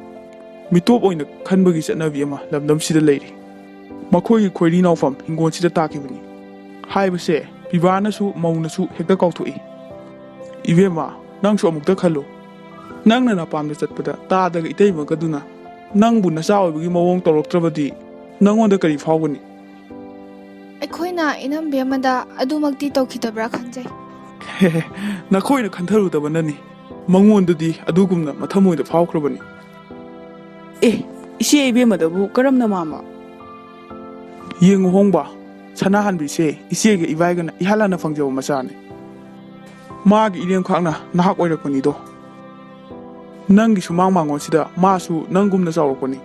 ꯃꯤꯇꯣꯞ ꯑꯣꯏꯅ ꯈꯟꯕꯒꯤ ꯆꯠꯅꯕꯤ ꯑꯃ ꯂꯝꯗꯝꯁꯤꯗ ꯂꯩꯔꯤ꯫ ꯃꯈꯣꯏꯒꯤ ꯈꯣꯏꯔꯤ ꯅꯥꯎꯐꯝ ꯍꯤꯡꯒꯣꯜꯁꯤꯗ ꯇꯥꯈꯤꯕꯅꯤ ꯍꯥꯏꯕꯁꯦ ꯄꯤꯕꯥꯅꯁꯨ ꯃꯧꯅꯁꯨ ꯍꯦꯛꯇ ꯀꯥꯎꯊꯣꯛꯏ꯫ ꯏꯕꯦꯝꯃ, ꯅꯪꯁꯨ ꯑꯃꯨꯛꯇ ꯈꯜꯂꯨ꯫ ꯅꯪꯅ ꯅꯄꯥꯝꯗ ꯆꯠꯄꯗ ꯇꯥꯗꯒ ꯏꯇꯩꯃꯒꯗꯨꯅ ꯅꯪꯕꯨ ꯅꯆꯥ ꯑꯣꯏꯕꯒꯤ ꯃꯑꯣꯡ ꯇꯧꯔꯛꯇ꯭ꯔꯕꯗꯤ ꯅꯪꯉꯣꯟꯗ ꯀꯔꯤ ꯐꯥꯎꯒꯅꯤ? ꯑꯩꯈꯣꯏꯅ ꯏꯅꯝꯕꯤ ꯑꯃꯗ ꯑꯗꯨꯃꯛꯇꯤ ꯇꯧꯈꯤꯗꯕ꯭ꯔꯥ ꯈꯟꯖꯩ꯫ ꯅꯈꯣꯏꯅ ꯈꯟꯊꯔꯨꯗꯕꯅꯅꯤ꯫ ꯃꯉꯣꯟꯗꯗꯤ ꯑꯗꯨꯒꯨꯝꯅ ꯃꯊꯃꯣꯏꯗ ꯐꯥꯎꯈ꯭ꯔꯕꯅꯤ꯫ ꯑꯦ, ꯏꯆꯦ ꯏꯕꯦꯝꯃꯗꯕꯨ ꯀꯔꯝꯅ, ꯃꯥꯃ? ꯌꯦꯡꯉꯨ ꯍꯣꯡꯕ, ꯁꯅꯥꯍꯟꯕꯤꯁꯦ ꯏꯆꯦꯒ ꯏꯕꯥꯏꯒꯅ ꯏꯍꯥꯟ ꯍꯥꯟꯅ ꯐꯪꯖꯕ ꯃꯆꯥꯅꯤ꯫ ꯃꯥꯒꯤ ꯏꯔꯦꯝꯈꯥꯛꯅ ꯅꯍꯥꯛ ꯑꯣꯏꯔꯛꯄꯅꯤꯗꯣ꯫ ꯅꯪꯒꯤ ꯁꯨꯃꯥꯡ ꯃꯥꯡꯒꯣꯟꯁꯤꯗ ꯃꯥꯁꯨ ꯅꯪꯒꯨꯝꯅ ꯆꯥꯎꯔꯛꯄꯅꯤ꯫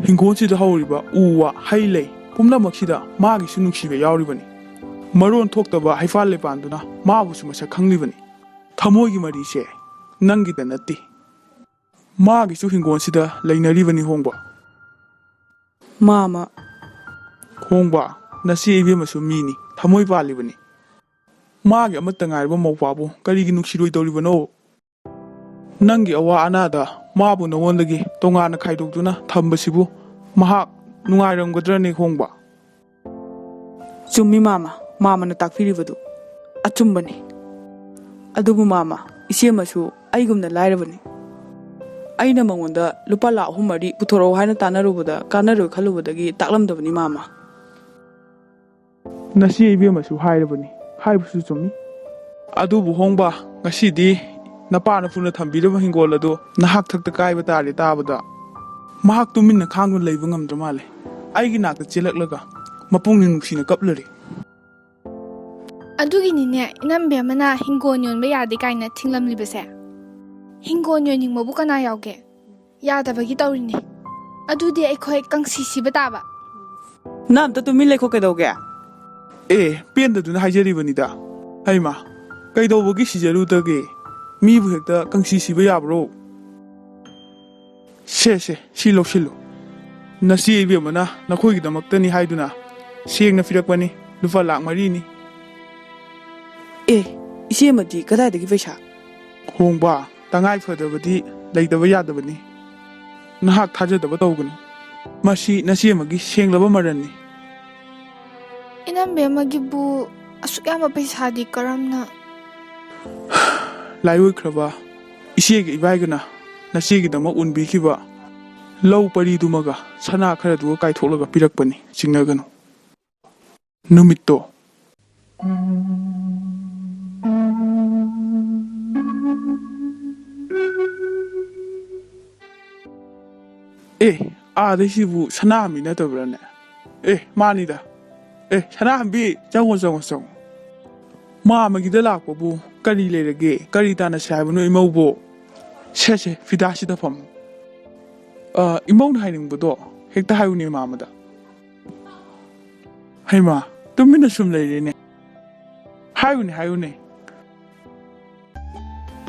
ꯍꯤꯡꯒꯣꯜꯁꯤꯗ ꯍꯧꯔꯤꯕ ꯎ ꯋꯥ, ꯍꯩ ꯂꯩ ꯄꯨꯝꯅꯃꯛꯁꯤꯗ ꯃꯥꯒꯤꯁꯨ ꯅꯨꯡꯁꯤꯕ ꯌꯥꯎꯔꯤꯕꯅꯤ꯫ ꯃꯔꯣꯟ ꯊꯣꯛꯇꯕ ꯍꯩꯐꯥꯜ ꯂꯩꯄꯥꯟꯗꯨꯅ ꯃꯥꯕꯨꯁꯨ ꯃꯁꯛ ꯈꯪꯂꯤꯕꯅꯤ꯫ ꯊꯃꯣꯏꯒꯤ ꯃꯔꯤꯁꯦ ꯅꯪꯒꯤꯗ ꯅꯠꯇꯦ꯫ ꯃꯥꯒꯤꯁꯨ ꯍꯤꯡꯒꯣꯜꯁꯤꯗ ꯂꯩꯅꯔꯤꯕꯅꯤ ꯍꯣꯡꯕ꯫ ꯃꯥꯃ꯫ ꯍꯣꯡꯕ, ꯅꯆꯦ ꯏꯕꯦꯝꯃꯁꯨ ꯃꯤꯅꯤ, ꯊꯃꯣꯏ ꯄꯥꯜꯂꯤꯕꯅꯤ꯫ ꯃꯥꯒꯤ ꯑꯃꯠꯇ ꯉꯥꯏꯔꯕ ꯃꯧꯄꯥꯕꯨ ꯀꯔꯤꯒꯤ ꯅꯨꯡꯁꯤꯔꯣꯏꯗꯧꯔꯤꯕꯅꯣ? ꯅꯪꯒꯤ ꯑꯋꯥ ꯑꯅꯥꯗ ꯃꯥꯕꯨ ꯅꯉꯣꯟꯗꯒꯤ ꯇꯣꯉꯥꯟꯅ ꯈꯥꯏꯗꯣꯛꯇꯨꯅ ꯊꯝꯕꯁꯤꯕꯨ ꯃꯍꯥꯛ ꯅꯨꯡꯉꯥꯏꯔꯝꯒꯗ꯭ꯔꯅꯦ ꯍꯣꯡꯕ? ꯆꯨꯝꯃꯤ ꯃꯥꯃ, ꯃꯥꯃꯅ ꯇꯥꯛꯄꯤꯔꯤꯕꯗꯨ ꯑꯆꯨꯝꯕꯅꯤ꯫ ꯑꯗꯨꯕꯨ ꯃꯥꯃ, ꯏꯆꯦꯃꯁꯨ ꯑꯩꯒꯨꯝꯅ ꯂꯥꯏꯔꯕꯅꯤ꯫ ꯑꯩꯅ ꯃꯉꯣꯟꯗ ꯂꯨꯄꯥ ꯂꯥꯈ ꯑꯍꯨꯝ ꯃꯔꯤ ꯄꯨꯊꯣꯔꯛꯎ ꯍꯥꯏꯅ ꯇꯥꯟꯅꯔꯨꯕꯗ ꯀꯥꯟꯅꯔꯣꯏ ꯈꯜꯂꯨꯕꯗꯒꯤ ꯇꯥꯛꯂꯝꯗꯕꯅꯤ ꯃꯥꯃ꯫ ꯅꯆꯦ ꯏꯕꯦꯝꯃꯁꯨ ꯍꯥꯏꯔꯕꯅꯤ, ꯍꯥꯏꯕꯁꯨ ꯆꯨꯝꯃꯤ꯫ ꯑꯗꯨꯕꯨ ꯍꯣꯡꯕ, ꯉꯁꯤꯗꯤ ꯅꯄꯥ ꯅꯄꯨꯅ ꯊꯝꯕꯤꯔꯕ ꯍꯤꯡꯒꯣꯜ ꯑꯗꯨ ꯅꯍꯥꯛ ꯊꯛꯇ ꯀꯥꯏꯕ ꯇꯥꯔꯦ ꯇꯥꯕꯗ꯫ ꯃꯍꯥꯛ ꯇꯨꯃꯤꯟꯅ ꯈꯥꯡꯗꯨꯅ ꯂꯩꯕ ꯉꯝꯗ꯭ꯔ ꯃꯥꯜꯂꯦ꯫ ꯑꯩꯒꯤ ꯅꯥꯛꯇ ꯆꯦꯜꯂꯛꯂꯒ ꯃꯄꯨꯛꯅꯤꯡ ꯅꯨꯡꯁꯤꯅ ꯀꯞꯂꯔꯦ꯫ ꯑꯗꯨꯒꯤꯅꯤꯅꯦ ꯏꯅꯝꯕꯤ ꯑꯃꯅ ꯍꯤꯡꯒꯣꯜ ꯌꯣꯟꯕ ꯌꯥꯗꯦ ꯀꯥꯏꯅ ꯊꯤꯡꯂꯝꯂꯤꯕꯁꯦ꯫ ꯍꯤꯡꯒꯣꯜ ꯌꯣꯟꯅꯤꯡꯕꯕꯨ ꯀꯅꯥ ꯌꯥꯎꯒꯦ? ꯌꯥꯗꯕꯒꯤ ꯇꯧꯔꯤꯅꯦ꯫ ꯑꯗꯨꯗꯤ ꯑꯩꯈꯣꯏ ꯀꯪꯁꯤ ꯁꯤꯕ ꯇꯥꯕ꯫ ꯅꯪ ꯑꯝꯇ ꯇꯨꯃꯤꯟ ꯂꯩꯈꯣ ꯀꯩꯗꯧꯒꯦ? ꯑꯦ, ꯄꯦꯟꯗꯗꯨꯅ ꯍꯥꯏꯖꯔꯤꯕꯅꯤꯗ꯫ ꯍꯩꯃꯥ, ꯀꯩꯗꯧꯕꯒꯤ ꯁꯤꯖꯔꯨꯗꯒꯦ? ꯃꯤꯕꯨ ꯍꯦꯛꯇ ꯀꯪꯁꯤ ꯁꯤꯕ ꯌꯥꯕ꯭ꯔꯣ? ꯁꯦ, ꯁꯦ, ꯁꯤ ꯂꯧꯁꯤꯜꯂꯨ꯫ ꯅꯆꯦ ꯏꯕꯦꯝꯃꯅ ꯅꯈꯣꯏꯒꯤꯗꯃꯛꯇꯅꯤ ꯍꯥꯏꯗꯨꯅ ꯁꯦꯡꯅ ꯄꯤꯔꯛꯄꯅꯤ, ꯂꯨꯄꯥ ꯂꯥꯈ ꯃꯔꯤꯅꯤ꯫ ꯑꯦ, ꯏꯆꯦꯃꯗꯤ ꯀꯗꯥꯏꯗꯒꯤ ꯄꯩꯁꯥ? ꯍꯣꯡꯕ, ꯇꯉꯥꯏ ꯐꯗꯕꯗꯤ ꯂꯩꯇꯕ ꯌꯥꯗꯕꯅꯤ꯫ ꯅꯍꯥꯛ ꯊꯥꯖꯗꯕ ꯇꯧꯒꯅꯨ꯫ ꯃꯁꯤ ꯅꯆꯦ ꯑꯃꯒꯤ ꯁꯦꯡꯂꯕ ꯃꯔꯜꯅꯤ꯫ ꯏꯅꯝꯕꯦꯝꯃꯒꯤꯕꯨ ꯑꯁꯨꯛ ꯌꯥꯝꯕ ꯄꯩꯁꯥꯗꯤ ꯀꯔꯝꯅ? ꯂꯥꯏꯑꯣꯏꯈ꯭ꯔꯕ ꯏꯆꯦꯒ ꯏꯕꯥꯏꯒꯅ ꯅꯆꯦꯒꯤꯗꯃꯛ ꯎꯟꯕꯤꯈꯤꯕ ꯂꯧ ꯄꯔꯤꯗꯨꯃꯒ ꯁꯅꯥ ꯈꯔꯗꯨꯒ ꯀꯥꯏꯊꯣꯛꯂꯒ ꯄꯤꯔꯛꯄꯅꯤ, ꯆꯤꯡꯅꯒꯅꯨ꯫ ꯅꯨꯃꯤꯠꯇꯣ꯫ ꯑꯦ, ꯑꯥꯗꯩꯁꯤꯕꯨ ꯁꯅꯥꯍꯟꯕꯤ ꯅꯠꯇꯕ꯭ꯔꯥꯅꯦ? ꯑꯦ, ꯃꯥꯅꯤꯗ꯫ ꯑꯦ, ꯁꯅꯥꯍꯟꯕꯤ, ꯆꯪꯉꯣ, ꯆꯪꯉꯣ, ꯆꯪꯉꯣ꯫ ꯃꯥꯃꯒꯤꯗ ꯂꯥꯛꯄꯕꯨ ꯀꯔꯤ ꯂꯩꯔꯒꯦ? ꯀꯔꯤ ꯇꯥꯟꯅꯁꯦ ꯍꯥꯏꯕꯅꯣ ꯏꯃꯧꯕꯨ? ꯁꯦ, ꯁꯦ, ꯐꯤꯗꯥꯁꯤꯗ ꯐꯝꯃꯨ꯫ ꯑ, ꯏꯃꯧꯅ ꯍꯥꯏꯅꯤꯡꯕꯗꯣ ꯍꯦꯛꯇ ꯍꯥꯏꯌꯨꯅꯦ ꯃꯥꯃꯗ꯫ ꯍꯩꯃꯥ, ꯇꯨꯃꯤꯟꯅ ꯁꯨꯝ ꯂꯩꯔꯦꯅꯦ꯫ ꯍꯥꯏꯌꯨꯅꯦ, ꯍꯥꯏꯌꯨꯅꯦ꯫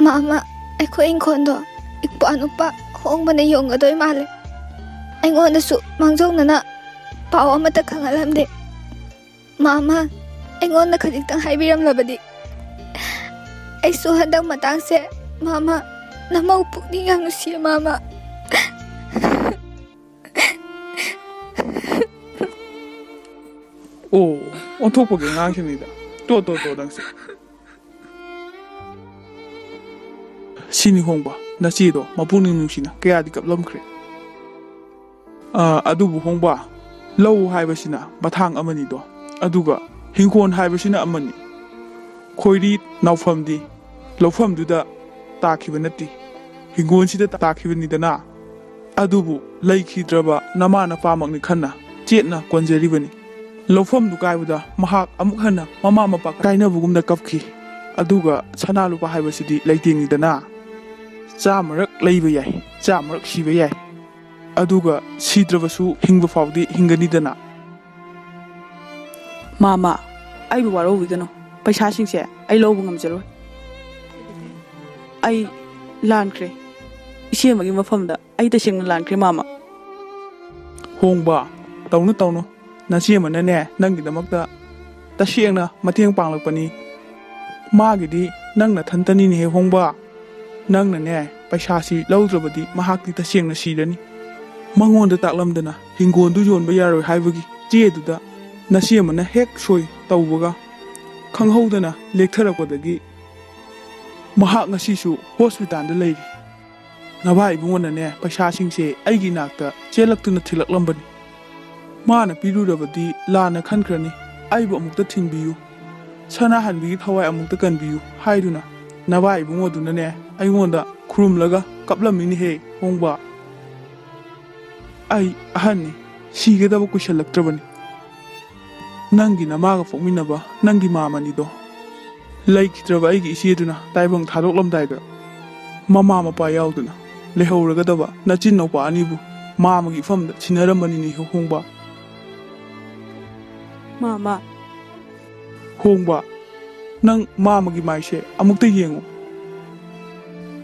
ꯃꯥꯃ, ꯑꯩꯈꯣꯏ ꯏꯪꯈꯣꯜꯗꯣ ꯏꯄ꯭ꯋꯥ ꯅꯨꯄꯥ ꯍꯣꯡꯕꯅ ꯌꯣꯡꯒꯗꯣꯏ ꯃꯥꯜꯂꯦ꯫ ꯑꯩꯉꯣꯟꯗꯁꯨ ꯃꯥꯡꯖꯧꯅꯅ ꯄꯥꯎ ꯑꯃꯠꯇ ꯈꯪꯍꯜꯂꯝꯗꯦ꯫ ꯃꯥꯃ, ꯑꯩꯉꯣꯟꯗ ꯈꯖꯤꯛꯇꯪ ꯍꯥꯏꯕꯤꯔꯝꯂꯕꯗꯤ꯫ ꯑꯩꯁꯨ ꯍꯟꯗꯛ ꯃꯇꯥꯡꯁꯦ, ꯃꯥꯃ, ꯅꯃꯧ ꯄꯨꯛꯅꯤꯡ ꯌꯥꯝ ꯅꯨꯡꯁꯤꯌꯦ, ꯃꯥꯃ꯫ ꯑꯣ, ꯑꯣꯟꯊꯣꯛꯄꯒꯤ ꯑꯉꯥꯡꯁꯤꯅꯤꯗ꯫ ꯇꯣ, ꯇꯣ, ꯇꯣ, ꯅꯪꯁꯦ꯫ ꯁꯤꯅꯤ ꯍꯣꯡꯕ, ꯅꯆꯦꯗꯣ ꯃꯄꯨꯛꯅꯤꯡ ꯅꯨꯡꯁꯤꯅ ꯀꯌꯥꯗꯤ ꯀꯞꯂꯝꯈ꯭ꯔꯦ꯫ ꯑꯥ, ꯑꯗꯨꯕꯨ ꯍꯣꯡꯕ, ꯂꯧ ꯍꯥꯏꯕꯁꯤꯅ ꯃꯊꯥꯡ ꯑꯃꯅꯤꯗꯣ, ꯑꯗꯨꯒ ꯍꯤꯡꯈꯣꯜ ꯍꯥꯏꯕꯁꯤꯅ ꯑꯃꯅꯤ꯫ ꯈꯣꯏꯔꯤ ꯅꯥꯎꯐꯝꯗꯤ ꯂꯧꯐꯝꯗꯨꯗ ꯇꯥꯈꯤꯕ ꯅꯠꯇꯦ, ꯍꯤꯡꯒꯣꯜꯁꯤꯗ ꯇꯥꯈꯤꯕꯅꯤꯗꯅ꯫ ꯑꯗꯨꯕꯨ ꯂꯩꯈꯤꯗ꯭ꯔꯕ ꯅꯃꯥ ꯅꯄꯥꯃꯛꯅꯤ ꯈꯟꯅ ꯆꯦꯠꯅ ꯀꯣꯟꯖꯔꯤꯕꯅꯤ꯫ ꯂꯧꯐꯝꯗꯨ ꯀꯥꯏꯕꯗ ꯃꯍꯥꯛ ꯑꯃꯨꯛ ꯍꯟꯅ ꯃꯃꯥ ꯃꯄꯥ ꯀꯥꯏꯅꯕꯒꯨꯝꯅ ꯀꯞꯈꯤ꯫ ꯑꯗꯨꯒ ꯁꯅꯥ ꯂꯨꯄꯥ ꯍꯥꯏꯕꯁꯤꯗꯤ ꯂꯩꯇꯦꯡꯅꯤꯗꯅ꯫ ꯆꯥꯃꯔꯛ ꯂꯩꯕ ꯌꯥꯏ, ꯆꯥꯃꯔꯛ ꯁꯤꯕ ꯌꯥꯏ, ꯑꯗꯨꯒ ꯁꯤꯗ꯭ꯔꯕꯁꯨ ꯍꯤꯡꯕ ꯐꯥꯎꯗꯤ ꯍꯤꯡꯒꯅꯤꯗꯅ꯫ ꯃꯥꯃ, ꯑꯩꯕꯨ ꯋꯥꯔꯧꯕꯤꯒꯅꯨ꯫ ꯄꯩꯁꯥꯁꯤꯡꯁꯦ ꯑꯩ ꯂꯧꯕ ꯉꯝꯖꯔꯣꯏ꯫ ꯑꯩ ꯂꯥꯟꯈ꯭ꯔꯦ꯫ ꯏꯆꯦ ꯑꯃꯒꯤ ꯃꯐꯝꯗ ꯑꯩ ꯇꯁꯦꯡꯅ ꯂꯥꯟꯈ꯭ꯔꯦ, ꯃꯥꯃ꯫ ꯍꯣꯡꯕ, ꯇꯧꯅꯨ, ꯇꯧꯅꯨ꯫ ꯅꯆꯦ ꯑꯃꯅꯅꯦ, ꯅꯪꯒꯤꯗꯃꯛꯇ ꯇꯁꯦꯡꯅ ꯃꯇꯦꯡ ꯄꯥꯡꯂꯛꯄꯅꯤ꯫ ꯃꯥꯒꯤꯗꯤ ꯅꯪ ꯅꯊꯟꯇꯅꯤꯅꯦꯍꯦ, ꯍꯣꯡꯕ꯫ ꯅꯪꯅꯅꯦ, ꯄꯩꯁꯥꯁꯤ ꯂꯧꯗ꯭ꯔꯕꯗꯤ ꯃꯍꯥꯛꯇꯤ ꯇꯁꯦꯡꯅ ꯁꯤꯔꯅꯤ꯫ ꯃꯉꯣꯟꯗ ꯇꯥꯛꯂꯝꯗꯅ ꯍꯤꯡꯒꯣꯜꯗꯨ ꯌꯣꯟꯕ ꯌꯥꯔꯣꯏ ꯍꯥꯏꯕꯒꯤ ꯆꯦꯗꯨꯗ ꯅꯆꯦ ꯑꯃꯅ ꯍꯦꯛ ꯁꯣꯏ ꯇꯧꯕꯒ ꯈꯪꯍꯧꯗꯅ ꯂꯦꯛꯊꯔꯛꯄꯗꯒꯤ ꯃꯍꯥꯛ ꯉꯁꯤꯁꯨ ꯍꯣꯁꯄꯤꯇꯥꯜꯗ ꯂꯩꯔꯤ꯫ ꯅꯚꯥꯏ ꯏꯕꯨꯡꯉꯣꯅꯅꯦ, ꯄꯩꯁꯥꯁꯤꯡꯁꯦ ꯑꯩꯒꯤ ꯏꯅꯥꯛꯇ ꯆꯦꯜꯂꯛꯇꯨꯅ ꯊꯤꯜꯂꯛꯂꯝꯕꯅꯤ꯫ ꯃꯥꯅ ꯄꯤꯔꯨꯔꯕꯗꯤ ꯂꯥꯟꯅ ꯈꯟꯈ꯭ꯔꯅꯤ, ꯑꯩꯕꯨ ꯑꯃꯨꯛꯇ ꯊꯤꯡꯕꯤꯌꯨ, ꯁꯅꯥꯍꯟꯕꯤꯒꯤ ꯊꯋꯥꯏ ꯑꯃꯨꯛꯇ ꯀꯟꯕꯤꯌꯨ ꯍꯥꯏꯗꯨꯅ ꯅꯚꯥꯏ ꯏꯕꯨꯡꯉꯣꯗꯨꯅꯅꯦ, ꯑꯩꯉꯣꯟꯗ ꯈꯨꯔꯨꯝꯂꯒ ꯀꯞꯂꯝꯃꯤꯅꯦꯍꯦ, ꯍꯣꯡꯕ꯫ ꯑꯩ ꯑꯍꯟꯅꯤ, ꯁꯤꯒꯗꯕ ꯀꯨꯏꯁꯜꯂꯛꯇ꯭ꯔꯕꯅꯤ꯫ ꯅꯪꯒꯤ ꯅꯃꯥꯒ ꯄꯣꯛꯃꯤꯟꯅꯕ ꯅꯪꯒꯤ ꯃꯥꯃꯅꯤꯗꯣ ꯂꯩꯈꯤꯗ꯭ꯔꯕ ꯑꯩꯒꯤ ꯏꯆꯦꯗꯨꯅ ꯇꯥꯏꯕꯪ ꯊꯥꯗꯣꯛꯂꯝꯗꯥꯏꯗ ꯃꯃꯥ ꯃꯄꯥ ꯌꯥꯎꯗꯅ ꯂꯩꯍꯧꯔꯒꯗꯕ ꯅꯆꯤꯟ ꯅꯧꯄꯥ ꯑꯅꯤꯕꯨ ꯃꯥꯃꯒꯤ ꯏꯐꯝꯗ ꯁꯤꯟꯅꯔꯝꯕꯅꯤꯅꯦ, ꯍꯣꯡꯕ꯫ ꯃꯥꯃ꯫ ꯍꯣꯡꯕ, ꯅꯪ ꯃꯥꯃꯒꯤ ꯃꯥꯏꯁꯦ ꯑꯃꯨꯛꯇ ꯌꯦꯡꯉꯨ꯫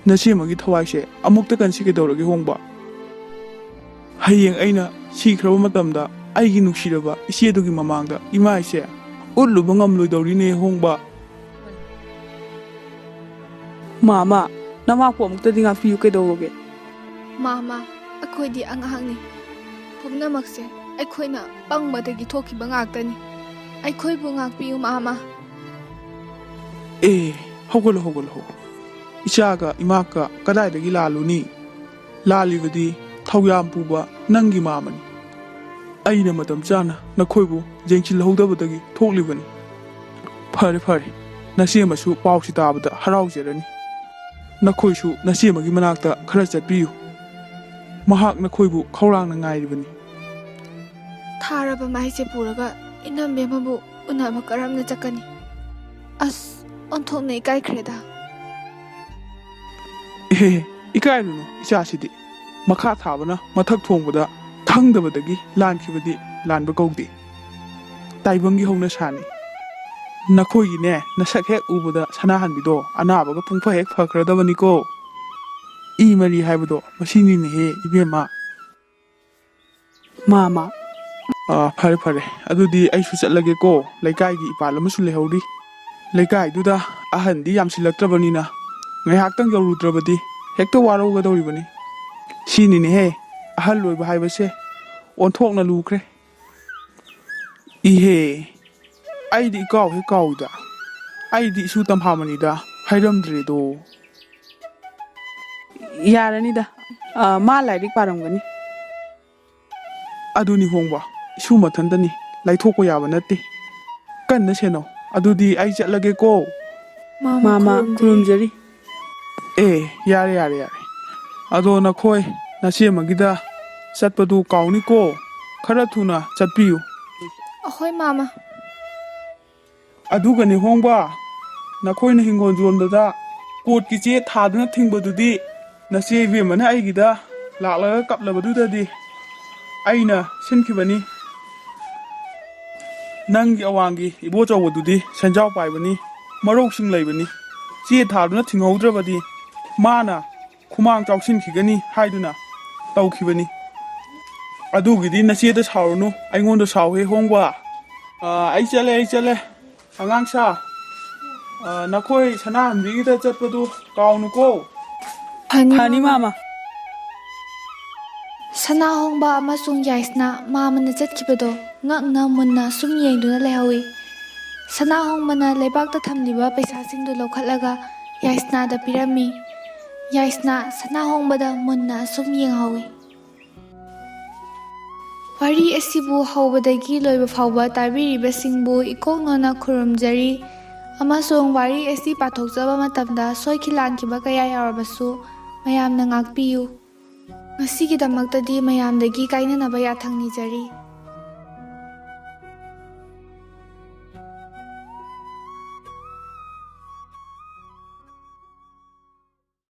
ꯅꯆꯦꯃꯒꯤ ꯊꯋꯥꯏꯁꯦ ꯑꯃꯨꯛꯇ ꯀꯟꯁꯤ ꯀꯩꯗꯧꯔꯒꯦ ꯍꯣꯡꯕ? ꯍꯌꯦꯡ ꯑꯩꯅ ꯁꯤꯈ꯭ꯔꯕ ꯃꯇꯝꯗ ꯑꯩꯒꯤ ꯅꯨꯡꯁꯤꯔꯕ ꯏꯆꯦꯗꯨꯒꯤ ꯃꯃꯥꯡꯗ ꯏꯃꯥꯏꯁꯦ ꯎꯠꯂꯨꯕ ꯉꯝꯂꯣꯏꯗꯧꯔꯤꯅꯦ ꯍꯣꯡꯕ꯫ ꯃꯥꯃ, ꯅꯃꯥꯄꯨ ꯑꯃꯨꯛꯇꯗꯤ ꯉꯥꯛꯄꯤꯌꯨ ꯀꯩꯗꯧꯔꯒꯦ? ꯃꯥꯃ, ꯑꯩꯈꯣꯏꯗꯤ ꯑꯉꯥꯡꯅꯤ꯫ ꯄꯨꯝꯅꯃꯛꯁꯦ ꯑꯩꯈꯣꯏꯅ ꯄꯪꯕꯗꯒꯤ ꯊꯣꯛꯈꯤꯕ ꯉꯥꯛꯇꯅꯤ꯫ ꯑꯩꯈꯣꯏꯕꯨ ꯉꯥꯛꯄꯤꯌꯨ ꯃꯥꯃ꯫ ꯑꯦ, ꯍꯧꯒꯠꯂꯣ, ꯍꯧꯒꯠꯂꯣ, ꯍꯧꯒꯠꯂꯣ꯫ ꯏꯆꯥꯒ ꯏꯃꯥꯀ ꯀꯗꯥꯏꯗꯒꯤ ꯂꯥꯜꯂꯨꯅꯤ? ꯂꯥꯜꯂꯤꯕꯗꯤ ꯊꯧꯌꯥꯝ ꯄꯨꯕ ꯅꯪꯒꯤ ꯃꯥꯃꯅꯤ꯫ ꯑꯩꯅ ꯃꯇꯝ ꯆꯥꯅ ꯅꯈꯣꯏꯕꯨ ꯌꯦꯡꯁꯤꯜꯍꯧꯗꯕꯗꯒꯤ ꯊꯣꯛꯂꯤꯕꯅꯤ꯫ ꯐꯔꯦ, ꯐꯔꯦ, ꯅꯆꯦꯃꯁꯨ ꯄꯥꯎꯁꯤ ꯇꯥꯕꯗ ꯍꯔꯥꯎꯖꯔꯅꯤ꯫ ꯅꯈꯣꯏꯁꯨ ꯅꯆꯦꯃꯒꯤ ꯃꯅꯥꯛꯇ ꯈꯔ ꯆꯠꯄꯤꯌꯨ꯫ ꯃꯍꯥꯛ ꯅꯈꯣꯏꯕꯨ ꯈꯧꯔꯥꯡꯅ ꯉꯥꯏꯔꯤꯕꯅꯤ꯫ ꯊꯥꯔꯕ ꯃꯥꯏꯁꯦ ꯄꯨꯔꯒ ꯏꯅꯝꯕꯦꯝꯃꯕꯨ ꯎꯅꯕ ꯀꯔꯝꯅ ꯆꯠꯀꯅꯤ? ꯑꯁ, ꯑꯣꯟꯊꯣꯛꯅ ꯏꯀꯥꯏꯈ꯭ꯔꯦꯗ꯫ ꯑꯦ, ꯏꯀꯥꯏꯔꯨꯅꯨ ꯏꯆꯥꯁꯤꯗꯤ꯫ ꯃꯈꯥ ꯊꯥꯕꯅ ꯃꯊꯛ ꯊꯣꯡꯕꯗ ꯈꯪꯗꯕꯗꯒꯤ ꯂꯥꯟꯈꯤꯕꯗꯤ ꯂꯥꯟꯕ ꯀꯧꯗꯦ꯫ ꯇꯥꯏꯕꯪꯒꯤ ꯍꯧꯅꯁꯥꯅꯤ꯫ ꯅꯈꯣꯏꯒꯤꯅꯦ, ꯅꯁꯛ ꯍꯦꯛ ꯎꯕꯗ ꯁꯅꯥꯍꯟꯕꯤꯗꯣ ꯑꯅꯥꯕꯒ ꯄꯨꯡꯐ ꯍꯦꯛ ꯐꯈ꯭ꯔꯗꯕꯅꯤꯀꯣ꯫ ꯏ ꯃꯔꯤ ꯍꯥꯏꯕꯗꯣ ꯃꯁꯤꯅꯤꯅꯦꯍꯦ, ꯏꯕꯦꯝꯃ꯫ ꯃꯥꯃ꯫ ꯑꯥ, ꯐꯔꯦ, ꯐꯔꯦ꯫ ꯑꯗꯨꯗꯤ ꯑꯩꯁꯨ ꯆꯠꯂꯒꯦꯀꯣ꯫ ꯂꯩꯀꯥꯏꯒꯤ ꯏꯄꯥꯜ ꯑꯃꯁꯨ ꯂꯩꯍꯧꯔꯤ꯫ ꯂꯩꯀꯥꯏꯗꯨꯗ ꯑꯍꯟꯗꯤ ꯌꯥꯝꯁꯤꯜꯂꯛꯇ꯭ꯔꯕꯅꯤꯅ ꯉꯥꯏꯍꯥꯛꯇꯪ ꯌꯧꯔꯨꯗ꯭ꯔꯕꯗꯤ ꯍꯦꯛꯇ ꯋꯥꯔꯧꯒꯗꯧꯔꯤꯕꯅꯤ꯫ ꯁꯤꯅꯤꯅꯦꯍꯦ, ꯑꯍꯜ ꯑꯣꯏꯕ ꯍꯥꯏꯕꯁꯦ ꯑꯣꯟꯊꯣꯛꯅ ꯂꯨꯈ꯭ꯔꯦ꯫ ꯏꯍꯦ, ꯑꯩꯗꯤ ꯏꯀꯥꯎ ꯍꯦꯛ ꯀꯥꯎꯏꯗ꯫ ꯑꯩꯗꯤ ꯏꯁꯨ ꯇꯝꯐꯥꯃꯅꯤꯗ, ꯍꯥꯏꯔꯝꯗ꯭ꯔꯦꯗꯣ꯫ ꯌꯥꯔꯅꯤꯗ, ꯑ, ꯃꯥ ꯂꯥꯏꯔꯤꯛ ꯄꯥꯔꯝꯒꯅꯤ꯫ ꯑꯗꯨꯅꯤ ꯍꯣꯡꯕ, ꯏꯁꯨ ꯃꯊꯟꯇꯅꯤ, ꯂꯥꯏꯊꯣꯛꯄ ꯌꯥꯕ ꯅꯠꯇꯦ꯫ ꯀꯟꯅ ꯁꯦꯟꯅꯧ꯫ ꯑꯗꯨꯗꯤ ꯑꯩ ꯆꯠꯂꯒꯦꯀꯣ꯫ ꯃꯥꯃ, ꯃꯥꯃ, ꯈꯨꯔꯨꯝꯖꯔꯤ꯫ ꯈꯨꯔꯨꯝꯖꯔꯤ꯫ ꯑꯦ, ꯌꯥꯔꯦ, ꯌꯥꯔꯦ, ꯌꯥꯔꯦ꯫ ꯑꯗꯣ ꯅꯈꯣꯏ ꯅꯆꯦꯃꯒꯤꯗ ꯆꯠꯄꯗꯨ ꯀꯥꯎꯅꯤꯀꯣ꯫ ꯈꯔ ꯊꯨꯅ ꯆꯠꯄꯤꯌꯨ꯫ ꯑꯍꯣꯏ, ꯃꯥꯃ꯫ ꯑꯗꯨꯒꯅꯦ ꯍꯣꯡꯕ, ꯅꯈꯣꯏꯅ ꯍꯤꯡꯒꯣꯜ ꯌꯣꯟꯕꯗ ꯀꯣꯠꯀꯤ ꯆꯦ ꯊꯥꯗꯨꯅ ꯊꯤꯡꯕꯗꯨꯗꯤ ꯅꯆꯦ ꯏꯕꯦꯝꯃꯅ ꯑꯩꯒꯤꯗ ꯂꯥꯛꯂꯒ ꯀꯞꯂꯕꯗꯨꯗꯗꯤ ꯑꯩꯅ ꯁꯤꯟꯈꯤꯕꯅꯤ꯫ ꯅꯪꯒꯤ ꯑꯋꯥꯡꯒꯤ ꯏꯕꯣꯆꯧꯕꯗꯨꯗꯤ ꯁꯦꯟꯖꯥꯎ ꯄꯥꯏꯕꯅꯤ, ꯃꯔꯧꯁꯤꯡ ꯂꯩꯕꯅꯤ꯫ ꯆꯦ ꯊꯥꯗꯨꯅ ꯊꯤꯡꯍꯧꯗ꯭ꯔꯕꯗꯤ ꯃꯥꯅ ꯈꯨꯃꯥꯡ ꯆꯥꯎꯁꯤꯟꯈꯤꯒꯅꯤ ꯍꯥꯏꯗꯨꯅ ꯇꯧꯈꯤꯕꯅꯤ꯫ ꯑꯗꯨꯒꯤꯗꯤ ꯅꯆꯦꯗ ꯁꯥꯎꯔꯨꯅꯨ, ꯑꯩꯉꯣꯟꯗ ꯁꯥꯎꯍꯦ ꯍꯣꯡꯕ꯫ ꯑꯥ, ꯑꯩ ꯆꯠꯂꯦ, ꯑꯩ ꯆꯠꯂꯦ꯫ ꯑꯉꯥꯡꯁꯥ, ꯑꯥ, ꯅꯈꯣꯏ ꯁꯅꯥꯍꯟꯕꯤꯒꯤꯗ ꯆꯠꯄꯗꯨ ꯀꯥꯎꯅꯨꯀꯣ꯫ ꯐꯅꯤ, ꯐꯅꯤ, ꯃꯥꯃ꯫ ꯃꯥꯃ꯫ ꯁꯅꯥꯍꯣꯡꯕ ꯑꯃꯁꯨꯡ ꯌꯥꯏꯁꯅꯥ ꯃꯥꯃꯅ ꯆꯠꯈꯤꯕꯗꯣ ꯉꯛꯅ ꯃꯨꯟꯅ ꯁꯨꯝ ꯌꯦꯡꯗꯨꯅ ꯂꯩꯍꯧꯏ꯫ ꯁꯅꯥꯍꯣꯡꯕꯅ ꯂꯩꯕꯥꯛꯇ ꯊꯝꯂꯤꯕ ꯄꯩꯁꯥꯁꯤꯡꯗꯨ ꯂꯧꯈꯠꯂꯒ ꯌꯥꯏꯁꯅꯥꯗ ꯄꯤꯔꯝꯃꯤ꯫ ꯌꯥꯏꯁꯅꯥ ꯁꯅꯥꯍꯣꯡꯕꯗ ꯃꯨꯟꯅ ꯁꯨꯝ ꯌꯦꯡꯍꯧꯏ꯫ ꯋꯥꯔꯤ ꯑꯁꯤꯕꯨ ꯍꯧꯕꯗꯒꯤ ꯂꯣꯏꯕ ꯐꯥꯎꯕ ꯇꯥꯕꯤꯔꯤꯕꯁꯤꯡꯕꯨ ꯏꯀꯣꯛꯅꯅ ꯈꯨꯔꯨꯝꯖꯔꯤ, ꯑꯃꯁꯨꯡ ꯋꯥꯔꯤ ꯑꯁꯤ ꯄꯥꯊꯣꯛꯆꯕ ꯃꯇꯝꯗ ꯁꯣꯏꯈꯤ ꯂꯥꯟꯈꯤꯕ ꯀꯌꯥ ꯌꯥꯎꯔꯕꯁꯨ ꯃꯌꯥꯝꯅ ꯉꯥꯛꯄꯤꯌꯨ꯫ ꯉꯁꯤꯒꯤꯗꯃꯛꯇꯗꯤ ꯃꯌꯥꯝꯗꯒꯤ ꯀꯥꯏꯅꯅꯕ ꯌꯥꯊꯪ ꯅꯤꯖꯔꯤ꯫